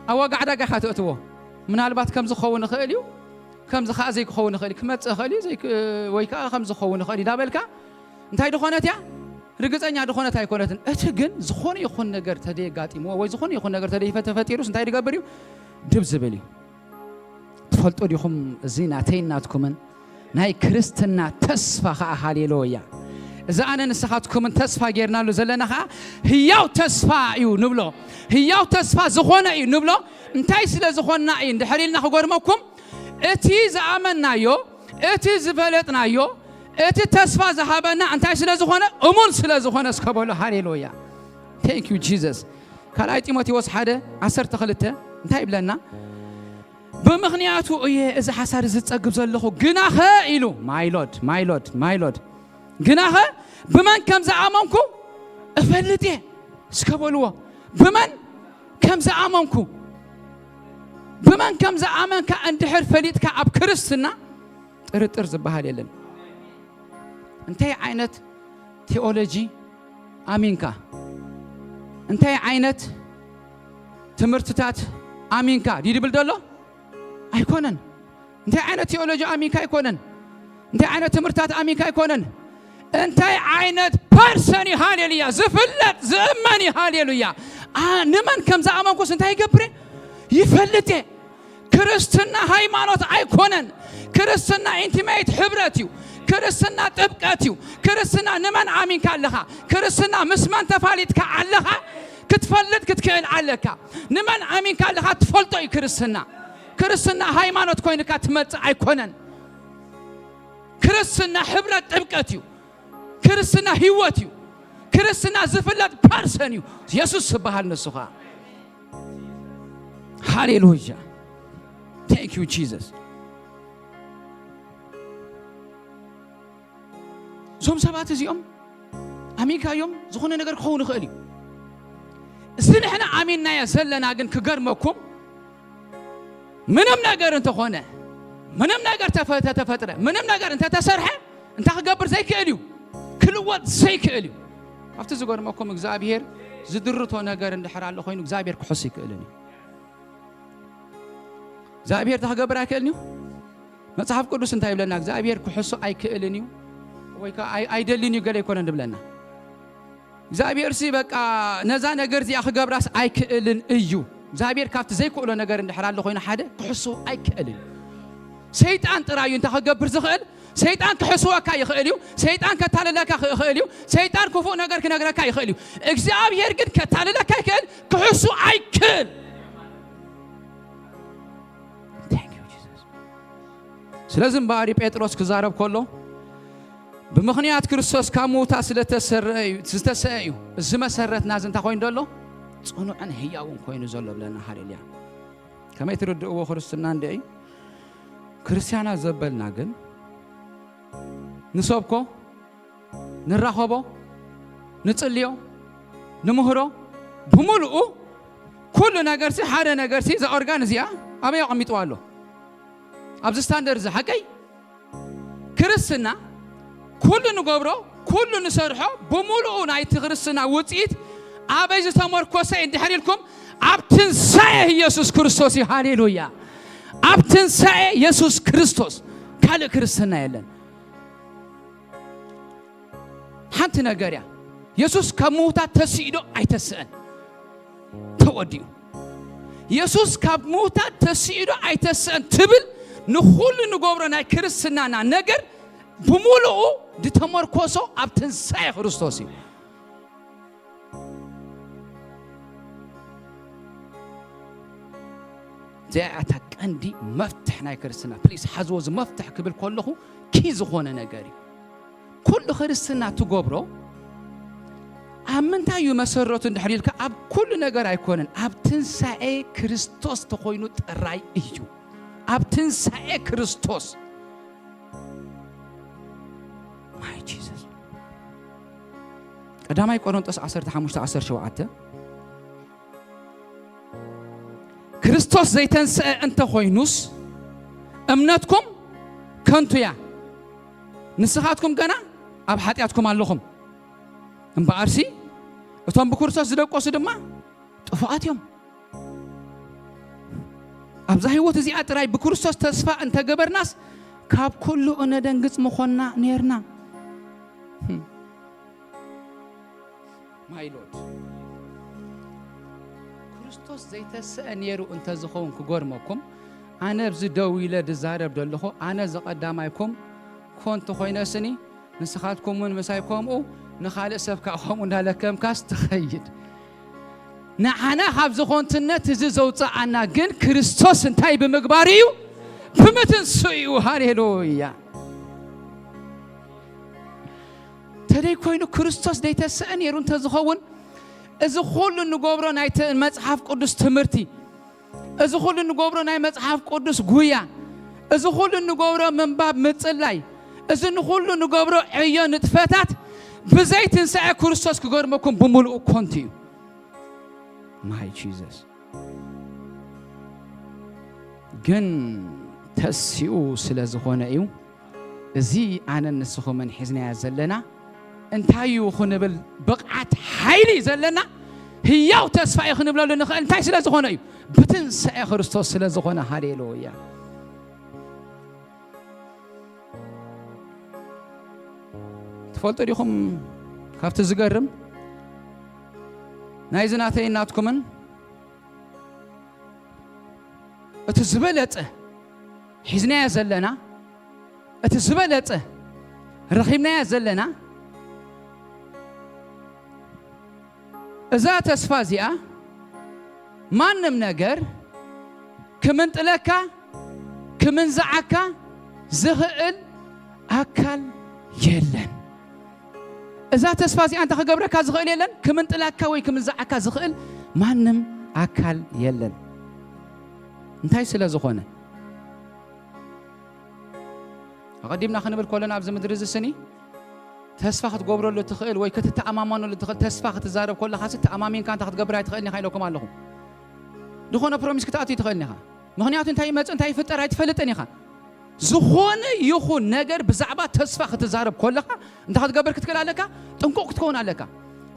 ኣብ ዋጋ ዕዳጋ ኢኻ ትእትዎ። ምናልባት ከም ዝኸውን ይኽእል እዩ፣ ከምዚ ከዓ ዘይክኸውን ይኽእል እዩ፣ ክመፅእ ይኽእል እዩ ዘይክ- ወይ ከዓ ከም ዝኸውን ይኽእል እዩ እንዳበልካ እንታይ ድኾነት እያ? ርግፀኛ ድኾነት ኣይኮነትን። እቲ ግን ዝኾነ ይኹን ነገር ተደየጋጢምዎ ወይ ዝኾነ ይኹን ነገር ተደይፈ ተፈጢሩስ እንታይ ድገብር እዩ? ድብ ዝብል እዩ። ትፈልጡ ዲኹም እዚ ናተይን ናትኩምን ናይ ክርስትና ተስፋ ኸዓ ሃሌሉያ። እዚ ኣነ ንስኻትኩምን ተስፋ ጌርናሉ ዘለና ኸዓ ህያው ተስፋ እዩ ንብሎ። ህያው ተስፋ ዝኾነ እዩ ንብሎ። እንታይ ስለ ዝኾንና እዩ እንድሕር ኢልና ክጎርመኩም እቲ ዝኣመንናዮ እቲ ዝፈለጥናዮ እቲ ተስፋ ዝሃበና እንታይ ስለ ዝኾነ እሙን ስለ ዝኾነ እስከ በሉ ሃሌሉያ። Thank you Jesus። ካልኣይ ጢሞቴዎስ ሓደ ዓሰርተ ክልተ እንታይ ይብለና? ብምኽንያቱ እየ እዚ ሓሳር እዚ ዝጸግብ ዘለኹ ግናኸ ኢሉ ማይሎድ ማይሎድ ማይሎድ ግናኸ ብመን ከም ዝኣመንኩ እፈልጥ እየ እስከ በልዎ። ብመን ከም ዝኣመንኩ ብመን ከም ዝኣመንካ እንድሕር ፈሊጥካ ኣብ ክርስትና ጥርጥር ዝበሃል የለን። እንታይ ዓይነት ቴኦሎጂ ኣሚንካ እንታይ ዓይነት ትምህርትታት ኣሚንካ ድዩ ድብል ዘሎ? ኣይኮነን። እንታይ ዓይነት ቴኦሎጂ ኣሚንካ ኣይኮነን። እንታይ ዓይነት ትምህርትታት ኣሚንካ ኣይኮነን። እንታይ ዓይነት ፐርሰን እዩ ሃሌሉያ ዝፍለጥ ዝእመን እዩ ሃሌሉያ። ንመን ከም ዝኣመንኩስ እንታይ ይገብር ይፈልጥ እየ። ክርስትና ሃይማኖት ኣይኮነን። ክርስትና ኢንቲሜት ሕብረት እዩ። ክርስትና ጥብቀት እዩ። ክርስትና ንመን ኣሚንካ ኣለኻ? ክርስትና ምስ መን ተፋሊጥካ ኣለኻ? ክትፈልጥ ክትክእል ኣለካ። ንመን ኣሚንካ ኣለኻ ትፈልጦ እዩ ክርስትና። ክርስትና ሃይማኖት ኮይንካ ትመጽእ ኣይኮነን። ክርስትና ሕብረት ጥብቀት እዩ። ክርስትና ህይወት እዩ። ክርስትና ዝፍለጥ ፐርሰን እዩ። የሱስ ዝበሃል ንሱ ኸዓ ሃሌሉያ። Thank you Jesus። እዞም ሰባት እዚኦም ኣሚንካዮም ዝኾነ ነገር ክኸውን ይኽእል እዩ። እዚ ንሕና ኣሚንናዮ ዘለና ግን ክገርመኩም፣ ምንም ነገር እንተኾነ፣ ምንም ነገር ተፈ-፣ ተተፈጥረ፣ ምንም ነገር እንተተሰርሐ፣ እንታይ ክገብር ዘይክእል እዩ? ክልወጥ ዘይክእል እዩ። ኣብቲ ዝገርመኩም እግዚኣብሔር ዝድርቶ ነገር እንድሕር ኣሎ ኮይኑ እግዚኣብሔር ክሕሱ ኣይክእልን እዩ። እግዚኣብሔር እንታይ ክገብር ኣይክእልን እዩ? መጽሓፍ ቅዱስ እንታይ ይብለና? እግዚኣብሔር ክሕሱ ኣይክእልን እዩ ወይ ከዓ ኣይ-፣ ኣይደልን እዩ ገለ ኣይኮነን ዝብለና። እግዚኣብሔር ሲ በቃ ነዛ ነገር እዚኣ ክገብራስ ኣይክእልን እዩ። እግዚኣብሔር ካብቲ ዘይክእሎ ነገር እንድሕር ኣሎ ኮይኑ ሓደ ክሕሱ ኣይክእልን እዩ። ሰይጣን ጥራይ እዩ እንታይ ክገብር ዝኽእል? ሰይጣን ክሕስወካ ይኽእል እዩ። ሰይጣን ከታልለካ ይኽእል እዩ። ሰይጣን ክፉእ ነገር ክነግረካ ይኽእል እዩ። እግዚኣብሔር ግን ከታልለካ ይኽእል፣ ክሕሱ ኣይክእል። Thank you, Jesus. ስለዚ እምበኣር ጴጥሮስ ክዛረብ ከሎ ብምኽንያት ክርስቶስ ካብ ምውታት ስለ ተሰረአ እዩ፣ ዝተሰአ እዩ። እዚ መሰረትና እዚ እንታይ ኮይኑ ዘሎ? ጽኑዕን ህያውን ኮይኑ ዘሎ ብለና። ሃሌሉያ። ከመይ ትርድእዎ ክርስትና እንደ እዩ? ክርስቲያናት ዘበልና ግን ንሰብኮ፣ ንራኸቦ፣ ንጽልዮ፣ ንምህሮ፣ ብምሉኡ ኩሉ ነገርሲ ሓደ ነገርሲ እዛ ኦርጋን እዚኣ ኣበይ ኣቐሚጥዋ ኣሎ? ኣብዚ ስታንደርድ እዚ ሓቀይ ክርስትና ኩሉ ንገብሮ፣ ኩሉ ንሰርሖ ብምሉኡ ናይቲ ክርስትና ውጽኢት ኣበይ ዝተመርኮሰ እዩ እንድሕር ኢልኩም ኣብ ትንሳኤ ኢየሱስ ክርስቶስ እዩ። ሃሌሉያ! ኣብ ትንሳኤ ኢየሱስ ክርስቶስ ካልእ ክርስትና የለን። ሓንቲ ነገር እያ። የሱስ ካብ ምዉታት ተሲኡ ዶ ኣይተስእን? ተወዲኡ። የሱስ ካብ ምዉታት ተሲኡ ዶ ኣይተስእን ትብል ንኹሉ ንገብሮ ናይ ክርስትናና ነገር ብምሉኡ ዝተመርኮሶ ኣብ ትንሳኤ ክርስቶስ እዩ። እዚኣ እታ ቀንዲ መፍትሕ ናይ ክርስትና። ፕሊስ ሓዝዎ፣ እዚ መፍትሕ ክብል ከለኹ ኪ ዝኾነ ነገር እዩ። ኩሉ ክርስትና ትገብሮ ኣብ ምንታይ እዩ መሰረቱ እንድሕር ኢልካ፣ ኣብ ኩሉ ነገር ኣይኮነን፣ ኣብ ትንሳኤ ክርስቶስ ተኾይኑ ጥራይ እዩ። ኣብ ትንሳኤ ክርስቶስ። ማይ ጂሰስ። ቀዳማይ ቆሮንጦስ ዓሰርተ ሓሙሽተ ዓሰርተ ሸውዓተ፣ ክርስቶስ ዘይተንስአ እንተኾይኑስ እምነትኩም ከንቱ እያ፣ ንስኻትኩም ገና ኣብ ሓጢኣትኩም ኣለኹም። እምበኣርሲ እቶም ብክርስቶስ ዝደቀሱ ድማ ጥፉኣት እዮም። ኣብዛ ህይወት እዚኣ ጥራይ ብክርስቶስ ተስፋ እንተገበርናስ ካብ ኩሉ እነደንግጽ ምኾንና ኔርና። ማይ ሎርድ፣ ክርስቶስ ዘይተስአ ኔሩ እንተዝኸውን ክገርመኩም፣ ኣነ ኣብዚ ደው ኢለ ድዛረብ ዘለኹ፣ ኣነ ዝቐዳማይኩም ኮንቱ ኮይነ ስኒ፣ ንስኻትኩም እውን ምሳይ ከምኡ፣ ንኻልእ ሰብ ከዓ ከምኡ እንዳለከምካስ ትኸይድ። ንዓና ካብ ዝኾንትነት እዚ ዘውፅኣና ግን ክርስቶስ እንታይ ብምግባር እዩ? ብምትንስኡ እዩ። ሃሌሉያ። ተደይ ኮይኑ ክርስቶስ ዘይተስአ ነይሩ እንተዝኸውን፣ እዚ ኩሉ እንገብሮ ናይ ተ-፣ መጽሓፍ ቅዱስ ትምህርቲ፣ እዚ ኩሉ እንገብሮ ናይ መጽሓፍ ቅዱስ ጉያ፣ እዚ ኩሉ እንገብሮ ምንባብ ምጽላይ፣ እዚ ንኩሉ እንገብሮ ዕዮ ንጥፈታት ብዘይ ትንሳኤ ክርስቶስ ክገርመኩም ብምሉኡ ኮንቱ እዩ። ማይ ጂሰስ። ግን ተሲኡ ስለ ዝኾነ እዩ። እዚ ኣነን ንስኹምን ሒዝናዮ ዘለና እንታይ እዩ ክንብል ብቕዓት፣ ሓይሊ ዘለና ህያው ተስፋ እዩ ክንብለሉ ንኽእል። እንታይ ስለ ዝኾነ እዩ? ብትንሳኤ ክርስቶስ ስለ ዝኾነ። ሃሌሉያ። ትፈልጡ ዲኹም ካብቲ ዝገርም ናይዚ ናተይ ናትኩምን እቲ ዝበለጸ ሒዝናዮ ዘለና፣ እቲ ዝበለጸ ረኺብናዮ ዘለና፣ እዛ ተስፋ እዚኣ ማንም ነገር ክምንጥለካ፣ ክምንዝዓካ ዝኽእል ኣካል የለን። እዛ ተስፋ እዚኣ እንታይ ክገብረካ ዝኽእል የለን፣ ክምንጥላካ ወይ ክምንዝዓካ ዝኽእል ማንም ኣካል የለን። እንታይ ስለ ዝኾነ? ኣቐዲምና ክንብል ከለና ኣብዚ ምድሪ እዚ ስኒ ተስፋ ክትገብረሉ ትኽእል ወይ ክትተኣማመነሉ ትኽእል ተስፋ ክትዛረብ ከለኻሲ ተኣማሚንካ እንታይ ክትገብር ኣይትኽእልን ኢኻ ኢለኩም ኣለኹ። ዝኾነ ፕሮሚስ ክትኣቱ ኣይትኽእልን ኢኻ። ምኽንያቱ እንታይ ይመጽእ እንታይ ይፍጠር ኣይትፈልጥን ኢኻ። ዝኾነ ይኹን ነገር ብዛዕባ ተስፋ ክትዛረብ ከለኻ እንታይ ክትገብር ክትክእል ኣለካ? ጥንቁቕ ክትከውን ኣለካ።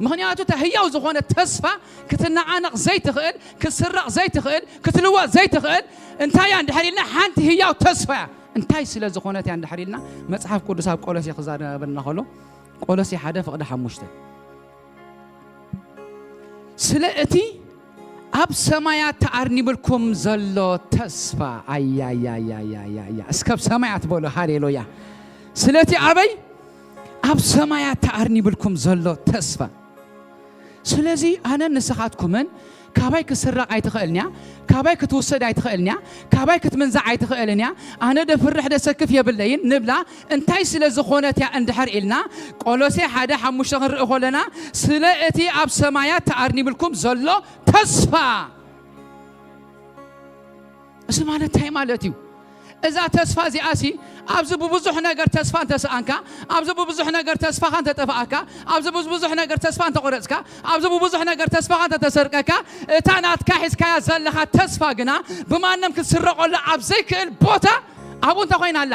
ምኽንያቱ እታ ህያው ዝኾነ ተስፋ ክትነዓነቕ ዘይትኽእል፣ ክትስረቕ ዘይትኽእል፣ ክትልወጥ ዘይትኽእል እንታይ እያ እንድሕር ኢልና ሓንቲ ህያው ተስፋ እያ። እንታይ ስለ ዝኾነት እያ እንድሕር ኢልና መጽሓፍ ቅዱስ ኣብ ቆሎሴ ክዛረበና ከሎ ቆሎሴ ሓደ ፍቕዲ ሓሙሽተ ስለ እቲ ኣብ ሰማያት ተኣርኒብልኩም ዘሎ ተስፋ ኣያያያያያያ እስከ ኣብ ሰማያት በሉ ሃሌሉያ። ስለቲ ኣበይ ኣብ ሰማያት ተኣርኒብልኩም ዘሎ ተስፋ ስለዚ ኣነን ንስኻትኩምን ካባይ ክትስረቕ ኣይትኽእልን እያ፣ ካባይ ክትውሰድ ኣይትኽእልን እያ፣ ካባይ ክትምንዛዕ ኣይትኽእልን እያ፣ ኣነ ደፍርሕ ደሰክፍ የብለይን ንብላ እንታይ ስለ ዝኾነት እያ እንድሕር ኢልና ቆሎሴ ሓደ ሓሙሽተ ክንርኢ ከለና ስለ እቲ ኣብ ሰማያት ተኣርኒብልኩም ዘሎ ተስፋ እዚ ማለት እንታይ ማለት እዩ? እዛ ተስፋ እዚኣሲ ኣብዚ ብብዙሕ ነገር ተስፋ እንተሰኣንካ፣ ኣብዚ ብብዙሕ ነገር ተስፋኻ እንተጠፋኣካ፣ ኣብዚ ብብዙሕ ነገር ተስፋ እንተቆረጽካ፣ ኣብዚ ብብዙሕ ነገር ተስፋኻ እንተተሰርቀካ፣ እታ ናትካ ሒዝካያ ዘለኻ ተስፋ ግና ብማንም ክትስረቐሉ ኣብ ዘይክእል ቦታ ኣብኡ እንታይ ኮይና ኣላ?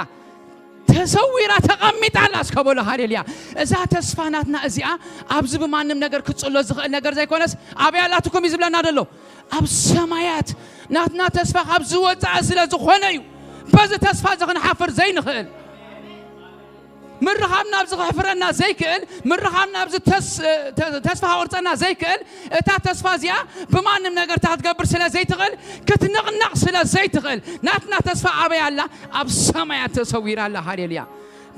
ተሰዊራ ተቐሚጣ ኣላ እስከ በሎ ሃሌሉያ። እዛ ተስፋ ናትና እዚኣ ኣብዚ ብማንም ነገር ክትጽሎ ዝኽእል ነገር ዘይኮነስ ኣበይ ኣላትኩም እዩ ዝብለና ዘሎ? ኣብ ሰማያት ናትና ተስፋ ካብ ዝወፅኣ ስለ ዝኾነ እዩ በዚ ተስፋ እዚ ክንሓፍር ዘይንኽእል ምርኻብና ኣብዚ ክሕፍረና ዘይክእል ምርኻብና ኣብዚ ተስፋ ክቕርፀና ዘይክእል እታ ተስፋ እዚኣ ብማንም ነገር እታ ክትገብር ስለ ዘይትኽእል ክትንቕነቕ ስለ ዘይትኽእል ናትና ተስፋ ኣበይ ኣላ ኣብ ሰማያት ተሰዊራ ኣላ ሃሌሉያ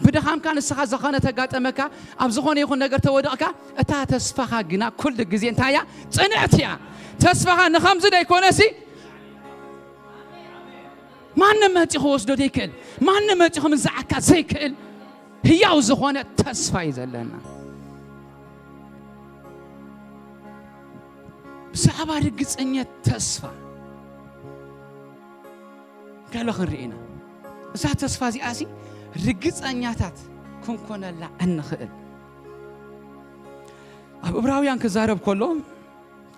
ብድኻምካ ንስኻ ዝኾነ ተጋጠመካ ኣብ ዝኾነ ይኹን ነገር ተወደቕካ እታ ተስፋኻ ግና ኩሉ ግዜ እንታይ እያ ጽንዕቲ እያ ተስፋኻ ንኸምዚ ደይኮነሲ ማንም መፂ ክወስዶ ዘይክእል ማንም መፂ ክምንዝዓካ ዘይክእል ህያው ዝኾነ ተስፋ እዩ ዘለና ብዛዕባ ርግፀኘት ተስፋ ገለ ክንርኢ ኢና እዛ ተስፋ እዚኣሲ ርግፀኛታት ክንኮነላ እንኽእል ኣብ እብራውያን ክዛረብ ከሎ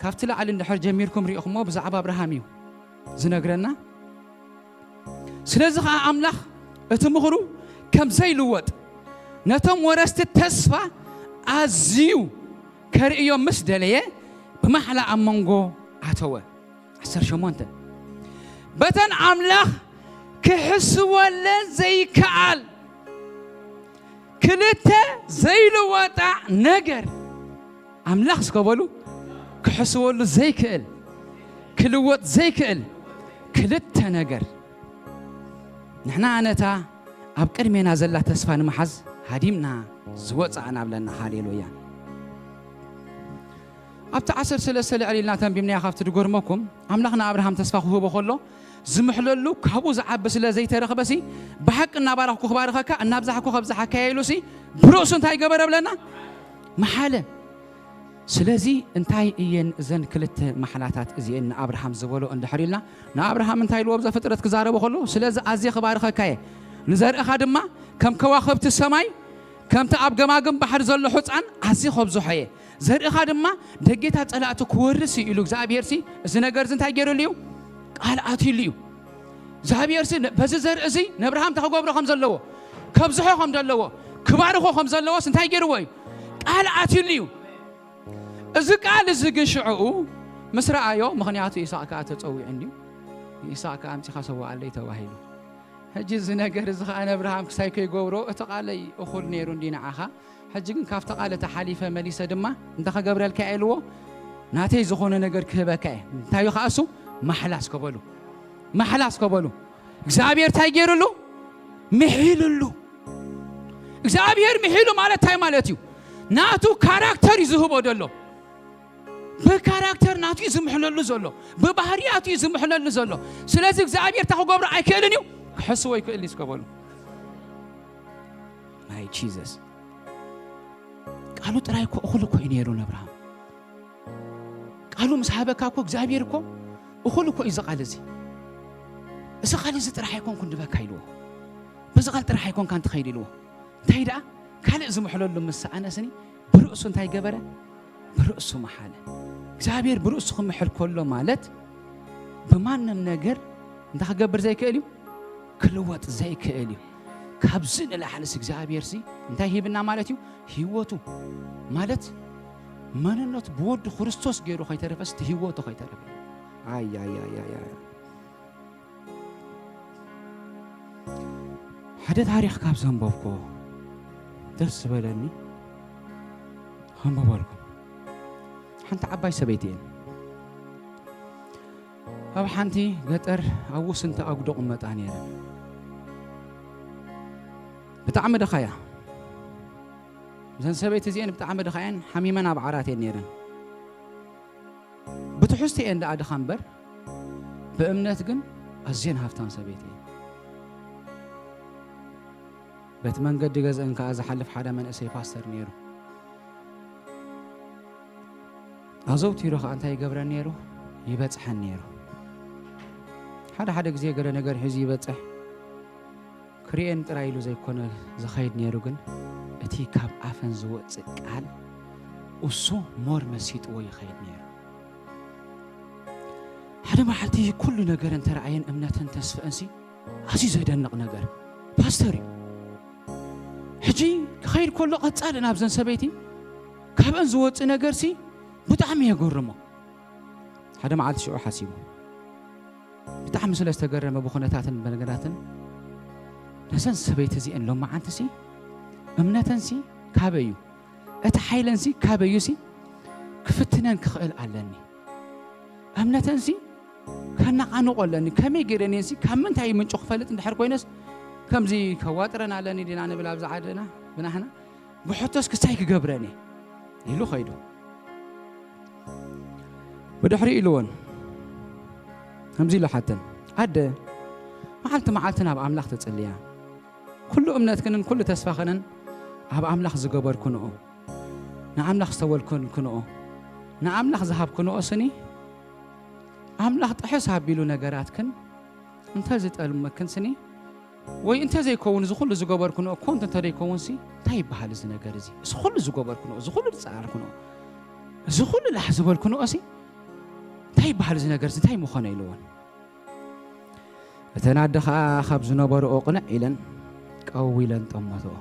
ካብቲ ላዕሊ እንድሕር ጀሚርኩም ሪኢኹሞ ብዛዕባ ኣብርሃም እዩ ዝነግረና ስለዚ ኸዓ ኣምላኽ እቲ ምኽሩ ከም ዘይልወጥ ነቶም ወረስቲ ተስፋ ኣዝዩ ከርእዮም ምስ ደለየ ብማሕላ ኣብ መንጎ ኣተወ ዓሰርተ ሸሞንተ በተን ኣምላኽ ክሕስወለ ዘይከኣል ክልተ ዘይልወጣ ነገር ኣምላኽ እስከ በሉ ክሕስወሉ ዘይክእል ክልወጥ ዘይክእል ክልተ ነገር ንሕና ነታ ኣብ ቅድሜና ዘላ ተስፋ ንምሓዝ ሃዲምና ዝወፃእና ብለና ሃሌሉያ ኣብቲ ዓሰርተ ሰለስተ ልዕል ኢልና ተንቢብናዮ ካብቲ ድጎርመኩም ኣምላኽ ንኣብርሃም ተስፋ ክህቦ ከሎ ዝምሕለሉ ካብኡ ዝዓቢ ስለ ዘይተረኽበሲ ብሓቂ እናባረኽኩ ክባርኸካ እናብዛሕኩ ከብዝሓካየ ኢሉሲ ብርእሱ እንታይ ገበረ ብለና መሓለ ስለዚ እንታይ እየን እዘን ክልተ ማሕላታት እዚአን ንኣብርሃም ዝበሎ እንድሕር ኢልና ንኣብርሃም እንታይ ኢልዎ ብዘፍጥረት ክዛረቦ ከሎ ስለዚ ኣዝየ ክባርኸካ እየ ንዘርእኻ ድማ ከም ከዋኽብቲ ሰማይ ከምቲ ኣብ ገማግም ባሕሪ ዘሎ ሑፃን ኣዝየ ከብዝሖ እየ ዘርእኻ ድማ ደጌታ ጸላእቱ ክወርስ እዩ ኢሉ እግዚኣብሔር ሲ እዚ ነገር እዚ እንታይ ገይሩሉ እዩ ቃል ኣትዩሉ እዩ እግዚኣብሔር ሲ በዚ ዘርኢ እዚ ነብርሃም ተክገብሮ ከም ዘለዎ ከብዝሖ ከም ዘለዎ ክባርኾ ከም ዘለዎስ እንታይ ገይርዎ እዩ ቃል ኣትዩሉ እዩ እዚ ቃል እዚ ግን ሽዕኡ ምስ ረኣዮ ምኽንያቱ ኢሳቅ ከዓ ተፀዊዑ እንድዩ ኢሳቅ ከዓ ኣምፂኻ ሰዋኣለይ ተባሂሉ ሕጂ እዚ ነገር እዚ ከዓ ነብርሃም ክሳይ ከይገብሮ እቲ ቃለይ እኹል ነይሩ እንዲ ንዓኻ ሕጂ ግን ካብቲ ቃል ተሓሊፈ መሊሰ ድማ እንታይ ክገብረልካ እየ ኢልዎ ናተይ ዝኾነ ነገር ክህበካ እየ እንታይ እዩ ከኣሱ ማሕላ እስከበሉ ማሕላ እስከበሉ እግዚኣብሔር እንታይ ገይሩሉ ምሒሉሉ እግዚኣብሔር ምሒሉ ማለት እንታይ ማለት እዩ ናቱ ካራክተር እዩ ዝህቦ ደሎ ብካራክተር ናቱ እዩ ዝምሕለሉ ዘሎ ብባህርያቱ እዩ ዝምሕለሉ ዘሎ ስለዚ እግዚኣብሔር እንታይ ክገብሮ ኣይክእልን እዩ ክሕስዎ ይክእል እዩ እስከበሉ ናይ ጂዘስ ቃሉ ጥራይ እኮ እኹል እኮ እዩ ነይሩ ነብርሃም ቃሉ ምስ ሃበካ እኮ እግዚኣብሔር እኮ እኹል እኮ እዩ ዝቃል እዚ እዚ ቃል እዚ ጥራሕ ኣይኮንኩን ድበካ ኢልዎ በዚ ቃል ጥራሕ ኣይኮንካ እንትኸይድ ኢልዎ እንታይ ደኣ ካልእ ዝምሕለሉ ምስ ሰኣነ ስኒ ብርእሱ እንታይ ገበረ? ብርእሱ መሓለ። እግዚኣብሔር ብርእሱ ክምሕል ከሎ ማለት ብማንም ነገር እንታይ ክገብር ዘይክእል እዩ? ክልወጥ ዘይክእል እዩ። ካብዚ ንላዕልስ እግዚኣብሔር ሲ እንታይ ሂብና ማለት እዩ? ህይወቱ ማለት መንነቱ ብወዱ ክርስቶስ ገይሩ ከይተረፈስ እቲ ህይወቱ ከይተረፈ። ኣይ ኣይ ኣይ ኣይ ኣይ። ሓደ ታሪኽ ካብ ዘንበብኩ ደስ ዝበለኒ ከንብበልኩም። ሓንቲ ዓባይ ሰበይቲ እየን። ኣብ ሓንቲ ገጠር ኣብ ውስንቲ ኣጉዶ ቅመጣ ነይረን። ብጣዕሚ ድኻ እያ። እዘን ሰበይቲ እዚአን ብጣዕሚ ድኻ እየን፣ ሓሚመን ኣብ ዓራት እየን ነይረን። ብትሕዝቲ እየን ደኣ ድኻ እምበር፣ ብእምነት ግን ኣዝየን ሃብታም ሰበይቲ እየን። በቲ መንገዲ ገዝአን ከኣ ዝሓልፍ ሓደ መንእሰይ ፓስተር ነይሩ። ኣዘውቲሩ ከኣ እንታይ ይገብረን ነይሩ? ይበጽሐን ነይሩ። ሓደ ሓደ ግዜ ገለ ነገር ሒዙ ይበጽሕ። ክርእየን ጥራይ ኢሉ ዘይኮነ ዝኸይድ ነይሩ፣ ግን እቲ ካብ ኣፈን ዝወጽእ ቃል እሱ ሞር መሲጥዎ ይኸይድ ነይሩ። ሓደ መዓልቲ ኩሉ ነገር እንተረኣየን እምነተን ተስፍአንሲ ኣዝዩ ዘደንቕ ነገር ፓስተር እዩ። ሕጂ ክኸይድ ከሎ ቀጻሊ ናብዘን ሰበይቲ ካብአን ዝወጽእ ነገርሲ ብጣዕሚ የገርሞ። ሓደ መዓልቲ ሽዑ ሓሲቡ ብጣዕሚ ስለ ዝተገረመ ብኹነታትን በነገራትን ነዘን ሰበይቲ እዚአን ሎመዓንትሲ እምነተንሲ ካበይ እዩ እቲ ሓይለንሲ ካበይ እዩሲ ክፍትነን ክኽእል ኣለኒ። እምነተንሲ ከነቓንቆ ኣለኒ። ከመይ ገይረንሲ ካብ ምንታይ ምንጩ ክፈልጥ እንድሕር ኮይነስ ከምዚ ከዋጥረን ኣለኒ ዲና ንብል ኣብዛ ዓድና ብናህና ብሕቶስ ክሳይ ክገብረን እየ ኢሉ ኸይዱ። ብድሕሪ ኢልወን ከምዚ ኢሉ ሓተን፣ ኣደ መዓልቲ መዓልቲ ናብ ኣምላኽ ተጽልያ፣ ኩሉ እምነትክንን ኩሉ ተስፋኽንን ኣብ ኣምላኽ ዝገበርክንኦ፣ ንኣምላኽ ዝተወልክንክንኦ፣ ንኣምላኽ ዝሃብክንኦ ስኒ ኣምላኽ ጥሕስ ኣቢሉ ነገራትክን እንተ ዝጠልመክን ስኒ ወይ እንተ ዘይከውን እዚ ኩሉ ዝገበርክንኦ ኮንቱ እንተ ዘይከውንሲ እንታይ ይበሃል እዚ ነገር እዚ? እዚ ኩሉ ዝገበርክንኦ፣ እዚ ኩሉ ዝጸዓርክንኦ፣ እዚ ኩሉ ላሕ ዝበልክንኦሲ እንታይ ይበሃል እዚ ነገር እዚ? እንታይ ምኾነ ኢልወን። እተን ኣደ ኸኣ ካብ ዝነበርኦ ቅንዕ ኢለን ቀው ኢለን ጠመትኦ።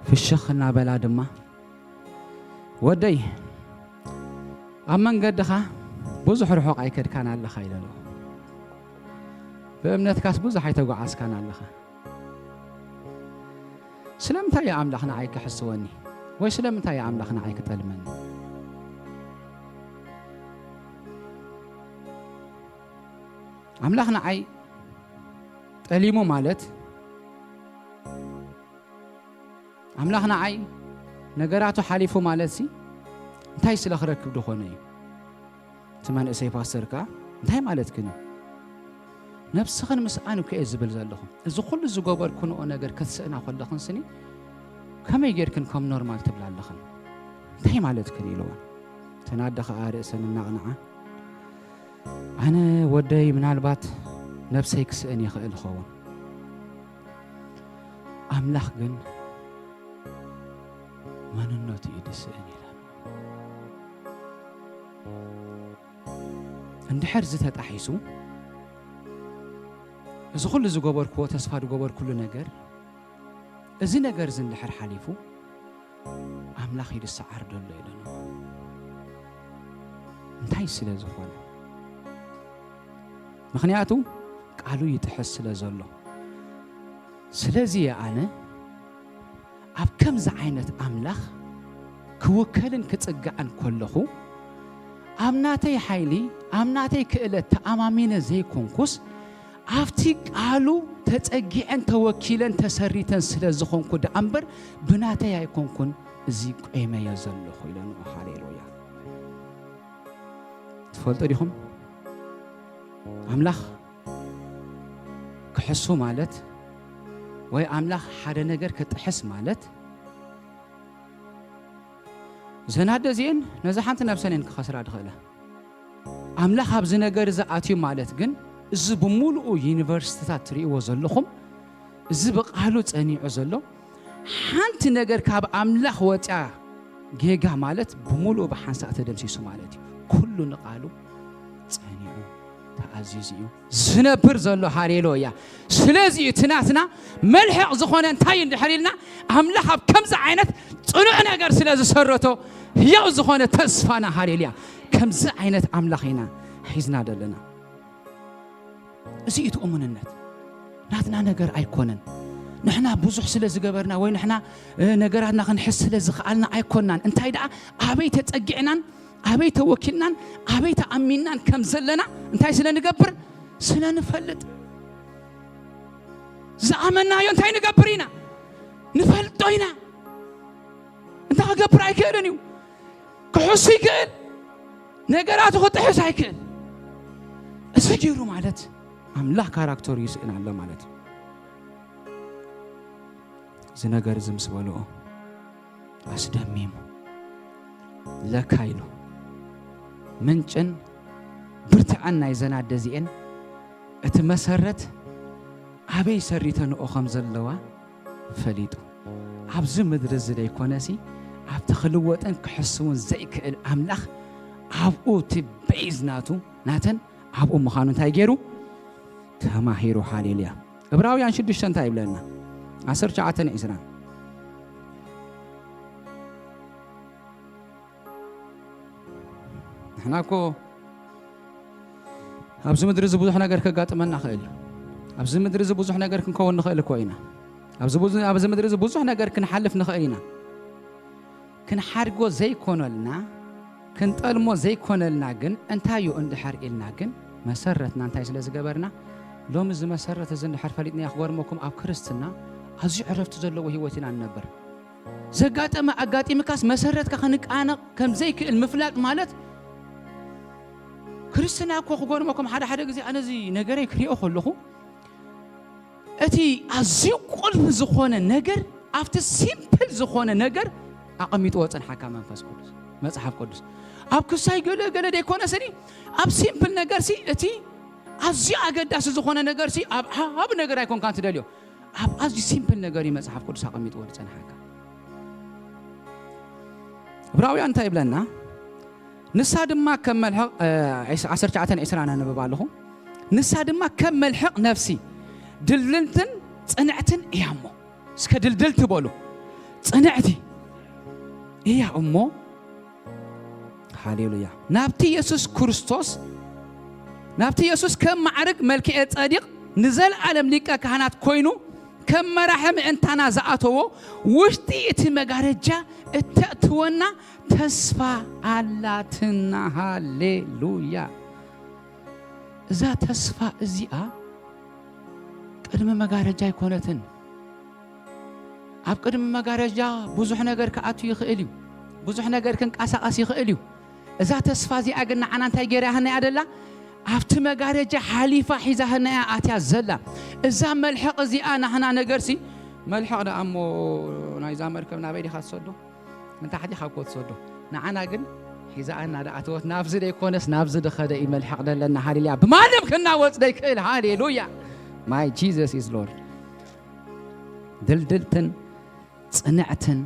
ፍሽኽ እናበላ ድማ ወደይ ኣብ መንገድኻ ብዙሕ ርሑቕ ኣይከድካን ኣለኻ ኢለንኦ። ብእምነትካስ ብዙሕ ኣይተጓዓዝካን ኣለኻ። ስለምንታይ እዩ ኣምላኽ ንዓይ ክሕስወኒ? ወይ ስለምንታይ እዩ ኣምላኽ ንዓይ ክጠልመኒ? ኣምላኽ ንዓይ ጠሊሙ ማለት ኣምላኽ ንዓይ ነገራቱ ሓሊፉ ማለትሲ እንታይ ስለ ክረክብ ድኾነ እዩ? እቲ መንእሰይ ፓስተር ከኣ እንታይ ማለትክን እዩ? ነብስኽን ምስኣን እኮ እየ ዝብል ዘለኹ። እዚ ኩሉ ዝገበርክንኦ ነገር ክትስእና ከለኽን ስኒ ከመይ ጌርክን ከም ኖርማል ትብላ ኣለኽን? እንታይ ማለትክን ኢልወን። እተን ኣደ ኸኣ ርእሰን እናቕንዓ ኣነ ወደይ ምናልባት ነብሰይ ክስእን ይኽእል ይኸውን። ኣምላኽ ግን መንነቱ እዩ ድስእን ኢለን። እንድሕር እዚ ተጣሒሱ፣ እዚ ኩሉ ዝገበርክዎ፣ ተስፋ ዝገበርኩሉ ነገር፣ እዚ ነገር እዚ እንድሕር ሓሊፉ፣ ኣምላኽ እዩ ዝሰዓር ዘሎ ኢለንኦ። እንታይ ስለ ዝኾነ? ምኽንያቱ ቃሉ ይጥሕስ ስለ ዘሎ። ስለዚ እየ ኣነ ኣብ ከምዚ ዓይነት ኣምላኽ ክውከልን ክጽጋዕን ከለኹ፣ ኣብ ናተይ ሓይሊ፣ ኣብ ናተይ ክእለት ተኣማሚነ ዘይኮንኩስ፣ ኣብቲ ቃሉ ተጸጊዐን ተወኪለን ተሰሪተን ስለ ዝኾንኩ ደኣ እምበር፣ ብናተይ ኣይኮንኩን እዚ ቆይመዮ ዘለኹ ኢለንኦ። ሃሌሉያ። ትፈልጡ ዲኹም? ኣምላኽ ክሕሱ ማለት ወይ ኣምላኽ ሓደ ነገር ክጥሕስ ማለት፣ እዘን ኣደ እዚኤን ነዛ ሓንቲ ነብሰን እየን ክኸስራ ዝኽእላ። ኣምላኽ ኣብዚ ነገር እዚ ኣትዩ ማለት ግን፣ እዚ ብምሉኡ ዩኒቨርሲቲታት ትርእይዎ ዘለኹም፣ እዚ ብቃሉ ጸኒዑ ዘሎ ሓንቲ ነገር ካብ ኣምላኽ ወጽያ ጌጋ ማለት ብምሉእ ብሓንሳእ ተደምሲሱ ማለት እዩ። ኩሉ ንቃሉ ጸኒዑ ተኣዚዙ እዩ ዝነብር ዘሎ። ሃሌሉያ። ስለዚ እቲ ናትና መልሕቕ ዝኾነ እንታይ እዩ እንድሕር ኢልና፣ ኣምላኽ ኣብ ከምዚ ዓይነት ጽኑዕ ነገር ስለ ዝሰረቶ ህያው ዝኾነ ተስፋና፣ ሃሌሉያ፣ ከምዚ ዓይነት ኣምላኽ ኢና ሒዝና ዘለና። እዚ እዩ እቲ እሙንነት። ናትና ነገር ኣይኮነን። ንሕና ብዙሕ ስለ ዝገበርና ወይ ንሕና ነገራትና ክንሕዝ ስለ ዝኸኣልና ኣይኮናን። እንታይ ደኣ ኣበይ ተጸጊዕናን ኣበይ ተወኪልናን ኣበይ ተኣሚንናን ከም ዘለና እንታይ ስለ ንገብር ስለ ንፈልጥ። ዝኣመናዮ እንታይ ንገብር ኢና ንፈልጦ ኢና። እንታይ ክገብር ኣይክእልን እዩ። ክሕሱ ይክእል፣ ነገራቱ ክጥሕስ ኣይክእል። እዚ ገይሩ ማለት ኣምላኽ ካራክተሩ ይስእን ኣሎ ማለት እዩ። እዚ ነገር እዚ ምስ በልኦ ኣስደሚሙ ለካ ኢሉ ምንጭን ብርትዐን ናይ ዘናደ እዚኤን እቲ መሰረት ኣበይ ሰሪተንኦ ከም ዘለዋ ፈሊጡ። ኣብዚ ምድሪ እዚ ዘይኮነሲ ኣብቲ ክልወጥን ክሕስውን ዘይክእል ኣምላኽ ኣብኡ እቲ ቤዝ ናቱ ናተን ኣብኡ ምዃኑ እንታይ ገይሩ ተማሂሩ። ሃሌሉያ። እብራውያን ሽዱሽተ እንታይ ይብለና? ዓሰርተ ትሽዓተን ዕስራን ንሕና እኮ ኣብዚ ምድሪ እዚ ብዙሕ ነገር ከጋጥመና ይኽእል እዩ። ኣብዚ ምድሪ እዚ ብዙሕ ነገር ክንከውን ንኽእል እኮ ኢና። ኣብዚ ብዙ- ኣብዚ ምድሪ እዚ ብዙሕ ነገር ክንሓልፍ ንኽእል ኢና። ክንሓድጎ ዘይኮነልና ክንጠልሞ ዘይኮነልና ግን እንታይ እዩ እንድሕር ኢልና ግን መሰረትና እንታይ ስለ ዝገበርና ሎሚ እዚ መሰረት እዚ እንድሕር ፈሊጥና ክገርመኩም ኣብ ክርስትና ኣዝዩ ዕረፍቲ ዘለዎ ህይወት ኢና ንነብር። ዘጋጠመ ኣጋጢምካስ መሰረትካ ክንቃነቕ ከም ዘይክእል ምፍላጥ ማለት ክርስትና እኮ ክገርመኩም ሓደ ሓደ ግዜ ኣነ እዚ ነገረይ ክሪኦ ከለኹ እቲ ኣዝዩ ቁልፊ ዝኾነ ነገር ኣብቲ ሲምፕል ዝኾነ ነገር ኣቐሚጥዎ ጽንሓካ መንፈስ ቅዱስ መጽሓፍ ቅዱስ ኣብ ክሳይ ገለ ገለ ደይኮነ ስኒ ኣብ ሲምፕል ነገር ሲ እቲ ኣዝዩ ኣገዳሲ ዝኾነ ነገር ሲ ኣብ ዓቢ ነገር ኣይኮንካን ትደልዮ ኣብ ኣዝዩ ሲምፕል ነገር እዩ መጽሓፍ ቅዱስ ኣቐሚጥዎ ዝጸንሓካ። ዕብራውያን እንታይ ይብለና? ንሳ ድማ ከም መልሕቕ እ፣ ዒስ- ዓሰርተ ትሽዓተን ዕስራን ኣነብብ ኣለኹ። ንሳ ድማ ከም መልሕቕ ነፍሲ ድልድልትን ጽንዕትን እያ እሞ እስከ ድልድልቲ በሉ ጽንዕቲ እያ እሞ ሃሌሉያ ናብቲ የሱስ ክርስቶስ ናብቲ የሱስ ከም ማዕርግ መልክኤ ጸዲቕ ንዘለዓለም ሊቀ ካህናት ኮይኑ ከም መራሒ ምእንታና ዝኣተዎ ውሽጢ እቲ መጋረጃ እተእትወና ተስፋ ኣላትና። ሃሌሉያ። እዛ ተስፋ እዚኣ ቅድሚ መጋረጃ ኣይኮነትን። ኣብ ቅድሚ መጋረጃ ብዙሕ ነገር ክኣቱ ይኽእል እዩ። ብዙሕ ነገር ክንቀሳቐስ ይኽእል እዩ። እዛ ተስፋ እዚኣ ግን ንዓና እንታይ ገይራ ህናያ ደላ? ኣብቲ መጋረጃ ሓሊፋ ሒዛ ህናያ ኣትያ ዘላ። እዛ መልሕቕ እዚኣ ናህና ነገርሲ መልሕቕ ደኣ እሞ ናይዛ መርከብ ናበይ ዲኻ ትሰዶ? ንታሕቲ ካብ ኮ ትሰዶ። ንዓና ግን ሒዛኣ እናደኣተወት ናብዚ ደይኮነስ ናብዚ ድኸደ እዩ መልሕቕ ደለና። ሃሌሉያ። ብማንም ክናወጽ ደይክእል። ሃሌሉያ። My Jesus is Lord። ድልድልትን ጽንዕትን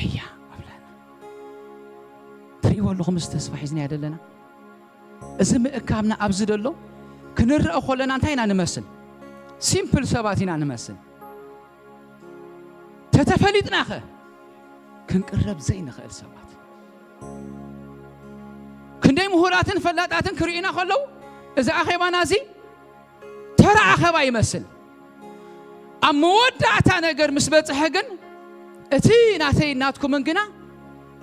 እያ ኣብላና። ትርእይዎ ኣለኹም እዚ ተስፋ ሒዝና ደለና። እዚ ምእካብና ኣብዚ ደሎ ክንረአ ኮለና እንታይ ኢና ንመስል? ሲምፕል ሰባት ኢና ንመስል። ተተፈሊጥናኸ ክንቅረብ ዘይንኽእል ሰባት ክንደይ ምሁራትን ፈላጣትን ክርእዩና ከለዉ እዚ ኣኼባና እዚ ተራ ኣኸባ ይመስል። ኣብ መወዳእታ ነገር ምስ በጽሐ ግን እቲ ናተይ ናትኩምን ግና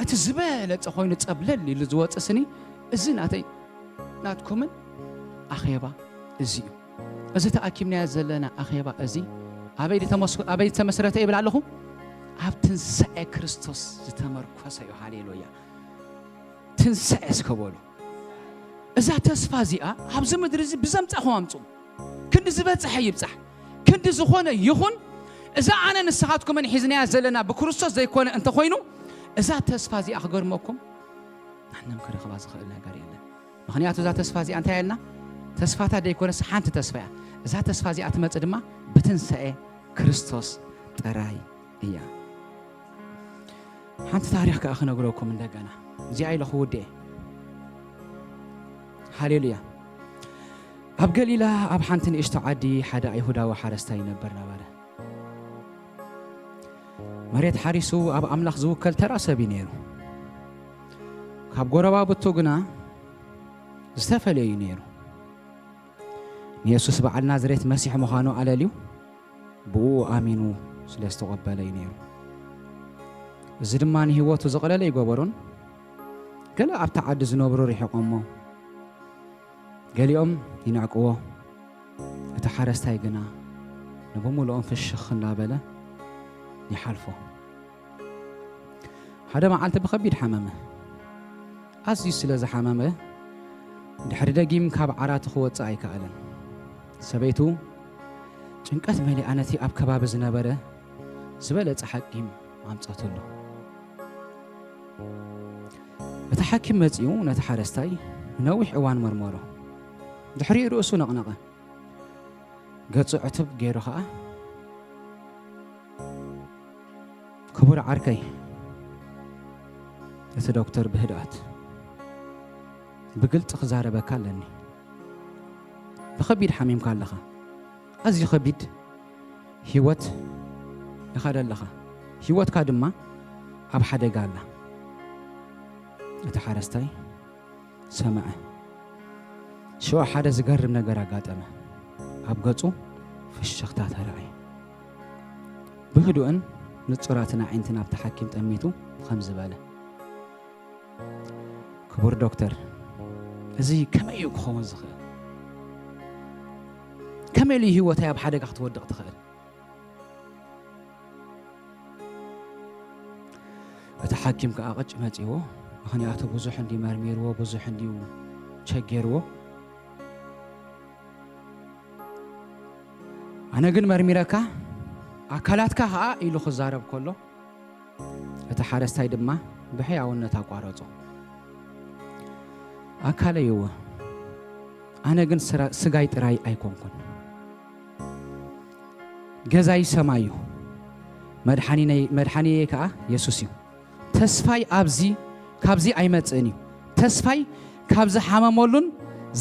እቲ ዝበለጸ ኮይኑ ጸብለል ኢሉ ዝወጽእ ስኒ እዚ ናተይ ናትኩምን ኣኼባ እዚ እዩ። እዚ ተኣኪብናዮ ዘለና ኣኼባ እዚ ኣበይ ዝተመስኩ- ኣበይ ዝተመስረተ ይብል ኣለኹ? ኣብ ትንሳኤ ክርስቶስ ዝተመርኮሰ እዩ። ሃሌሉያ። ትንሳኤ እስከ በሉ። እዛ ተስፋ እዚኣ ኣብዚ ምድሪ እዚ ብዘምጻኹም ኣምጹ። ክንዲ ዝበጽሐ ይብጻሕ፣ ክንዲ ዝኾነ ይኹን። እዛ ኣነ ንስኻትኩምን ሒዝናያ ዘለና ብክርስቶስ ዘይኮነ እንተኾይኑ እዛ ተስፋ እዚኣ ክገርመኩም ማንም ክረኽባ ዝኽእል ነገር የለን። ምኽንያቱ እዛ ተስፋ እዚኣ እንታይ ኣልና? ተስፋታ ደይኮነስ ሓንቲ ተስፋ እያ። እዛ ተስፋ እዚኣ ትመጽእ ድማ ብትንሳኤ ክርስቶስ ጥራይ እያ። ሓንቲ ታሪኽ ከኣ ክነግረኩም እንደገና። እዚኣ ኢለ ክውድእ እየ። ሃሌሉያ። ኣብ ገሊላ ኣብ ሓንቲ ንእሽቶ ዓዲ ሓደ ኣይሁዳዊ ሓረስታይ ይነብር ነበረ። መሬት ሓሪሱ ኣብ ኣምላኽ ዝውከል ተራ ሰብ እዩ ነይሩ። ካብ ጎረባብቱ ግና ዝተፈለየ እዩ ነይሩ። ንየሱስ በዓል ናዝሬት መሲሕ ምዃኑ ኣለልዩ ብእኡ ኣሚኑ ስለ ዝተቐበለ እዩ ነይሩ። እዚ ድማ ንህይወቱ ዝቐለለ ይገበሮን ገለ ኣብታ ዓዲ ዝነብሩ ርሒቖሞ። ገሊኦም ይንዕቅዎ፣ እቲ ሓረስታይ ግና ንብምልኦም ፍሽኽ እናበለ ይሓልፎ። ሓደ መዓልቲ ብኸቢድ ሓመመ። ኣዝዩ ስለ ዝሓመመ ድሕሪ ደጊም ካብ ዓራቱ ክወጽእ ኣይከኣለን። ሰበይቱ ጭንቀት መሊኣ ነቲ ኣብ ከባቢ ዝነበረ ዝበለጸ ሓኪም ኣምጸትሉ። እቲ ሓኪም መጺኡ ነቲ ሓረስታይ ንነዊሕ እዋን መርመሮ። ድሕሪኡ ርእሱ ነቕነቐ። ገጹ ዕቱብ ገይሩ ኸኣ፣ "ክቡር ዓርከይ," እቲ ዶክተር ብህድኣት፣ "ብግልጺ ክዛረበካ ኣለኒ። ብኸቢድ ሓሚምካ ኣለኻ። ኣዝዩ ከቢድ ህይወት ኢኻ ዘለኻ። ህይወትካ ድማ ኣብ ሓደጋ ኣላ." እቲ ሓረስታይ ሰምዐ። ሽዑ ሓደ ዝገርም ነገር ኣጋጠመ። ኣብ ገጹ ፍሽኽታ ተራእየ። ብህዱእን ንጹራትን ኣዒንትን ኣብቲ ሓኪም ጠሚቱ ከምዚ በለ፣ "ክቡር ዶክተር፣ እዚ ከመይ እዩ ክኸውን ዝኽእል? ከመይ ኢሉ ህይወተይ ኣብ ሓደጋ ክትወድቕ ትኽእል?" እቲ ሓኪም ከኣ ቅጭ መጺዎ፣ ምኽንያቱ ብዙሕ እንዲ መርሚርዎ፣ ብዙሕ እንዲዩ ቸጌርዎ። "ኣነ ግን መርሚረካ፣ ኣካላትካ ከኣ" ኢሉ ክዛረብ ከሎ፣ እቲ ሓረስታይ ድማ ብሕያውነት ኣቋረጾ። "ኣካለይ እወ፣ ኣነ ግን ስራ-፣ ስጋይ ጥራይ ኣይኮንኩን። ገዛይ ሰማይ እዩ። መድሓኒነይ-፣ መድሓኒየይ ከኣ የሱስ እዩ። ተስፋይ ኣብዚ፣ ካብዚ ኣይመጽእን እዩ። ተስፋይ ካብ ዝሓመመሉን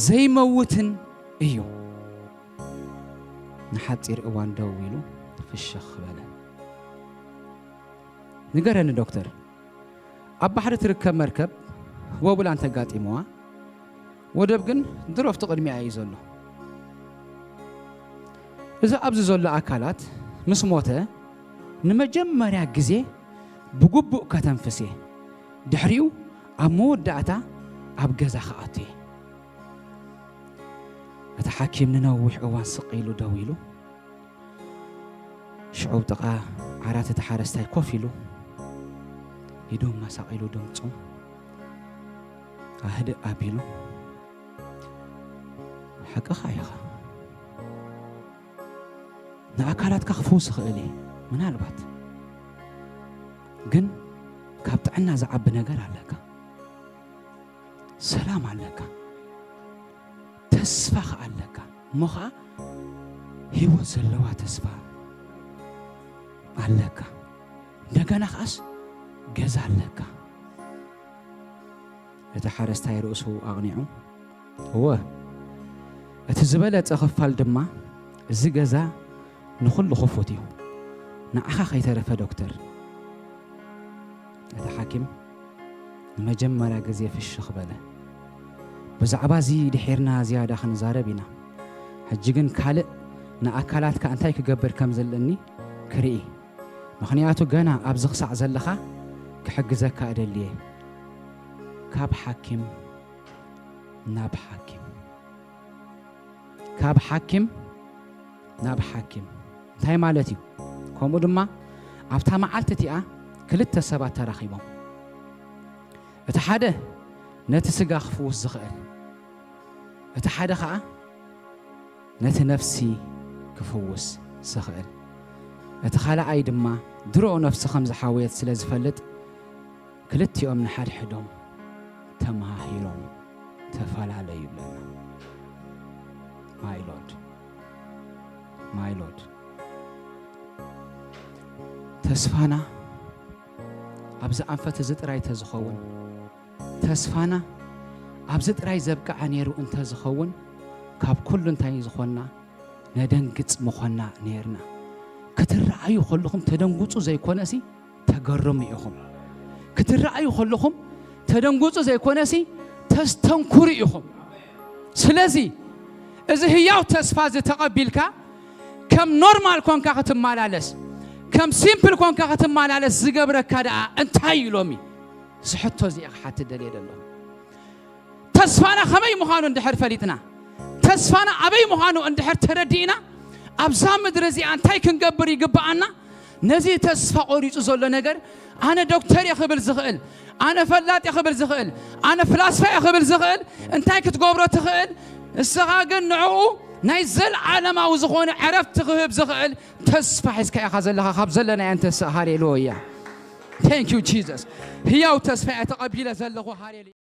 ዘይመውትን እዩ።" ንሓጺር እዋን ደው ኢሉ ፍሽኽ በለ። "ንገረኒ ዶክተር፣ ኣብ ባሕሪ ትርከብ መርከብ ህቦብላ እንተጋጢምዋ፣ ወደብ ግን ድሮ ኣብቲ ቅድሚኣ እዩ ዘሎ። እዚ ኣብዚ ዘሎ ኣካላት ምስ ሞተ ንመጀመርያ ግዜ ብግቡእ ከተንፍስ እየ። ድሕሪኡ ኣብ መወዳእታ ኣብ ገዛ ክኣቱ እየ።" እቲ ሓኪም ንነዊሕ እዋን ስቕ ኢሉ ደው ኢሉ፣ ሽዑ ኣብ ጥቓ ዓራት እቲ ሓረስታይ ኮፍ ኢሉ፣ ኢዱ መሳቒሉ ድምጹ ኣህድእ ኣቢሉ፣ "ሓቅኻ ኢኻ። ንኣካላትካ ክፍውስ እኽእል እየ፣ ምናልባት። ግን ካብ ጥዕና ዝዓቢ ነገር ኣለካ። ሰላም ኣለካ። ተስፋ ኸኣ ኣለካ። እሞ ኸኣ ህይወት ዘለዋ ተስፋ ኣለካ። እንደገና ኸኣስ ገዛ ኣለካ።" እቲ ሓረስታይ ርእሱ ኣቕኒዑ፣ "እወ፣ እቲ ዝበለጸ ክፋል ድማ እዚ ገዛ ንኹሉ ክፉት እዩ። ንዓኻ ከይተረፈ ዶክተር።" እቲ ሓኪም ንመጀመርያ ግዜ ፍሽኽ በለ። "ብዛዕባ እዚ ድሒርና ዝያዳ ክንዛረብ ኢና። ሕጂ ግን ካልእ ንኣካላትካ እንታይ ክገብር ከም ዘለኒ ክርኢ። ምኽንያቱ ገና ኣብዚ ክሳዕ ዘለኻ ክሕግዘካ እደሊ እየ። ካብ ሓኪም ናብ ሓኪም፣ ካብ ሓኪም ናብ ሓኪም እንታይ ማለት እዩ?" ከምኡ ድማ ኣብታ መዓልቲ እቲኣ ክልተ ሰባት ተራኺቦም። እቲ ሓደ ነቲ ስጋ ክፍውስ ዝኽእል፣ እቲ ሓደ ኸኣ ነቲ ነፍሲ ክፍውስ ዝኽእል። እቲ ካልኣይ ድማ ድሮ ነፍሲ ከም ዝሓወየት ስለ ዝፈልጥ፣ ክልቲኦም ንሓድሕዶም ተመሃሂሮም ተፈላለዩ ይብለና። My Lord፣ My Lord። ተስፋና ኣብዚ ኣንፈት እዚ ጥራይ ተዝኸውን፣ ተስፋና ኣብዚ ጥራይ ዘብቅዐ ነይሩ እንተዝኸውን፣ ካብ ኩሉ እንታይ ዝኾንና? ነደንግጽ ምኾንና ነይርና። ክትረኣዩ ከለኹም ተደንግጹ ዘይኮነሲ ተገርሙ ኢኹም። ክትረኣዩ ከለኹም ተደንግጹ ዘይኮነሲ ተስተንኩሩ ኢኹም። ስለዚ እዚ ህያው ተስፋ እዚ ተቐቢልካ ከም ኖርማል ኮንካ ክትመላለስ፣ ከም ሲምፕል ኮንካ ክትመላለስ ዝገብረካ ደኣ እንታይ እዩ? ሎሚ እዚ ሕቶ እዚ እየ ክሓትት ደልየ ዘለኹ። ተስፋና ከመይ ምዃኑ እንድሕር ፈሊጥና፣ ተስፋና ኣበይ ምዃኑ እንድሕር ተረዲእና፣ ኣብዛ ምድሪ እዚኣ እንታይ ክንገብር ይግብኣና? ነዚ ተስፋ ቆሪጹ ዘሎ ነገር፣ ኣነ ዶክተር እየ ክብል ዝኽእል፣ ኣነ ፈላጥ እየ ክብል ዝኽእል፣ ኣነ ፍላስፋ እየ ክብል ዝኽእል፣ እንታይ ክትገብሮ ትኽእል? ንስኻ ግን ንዕኡ ናይ ዘለዓለማዊ ዝኾነ ዕረፍቲ ክህብ ዝኽእል ተስፋ ሒዝካ ኢኻ ዘለኻ። ካብ ዘለናዮ ንተስእ። ሃሌሉያ። Thank you Jesus። ህያው ተስፋ እየ ተቐቢለ ዘለኹ። ሃሌሉያ።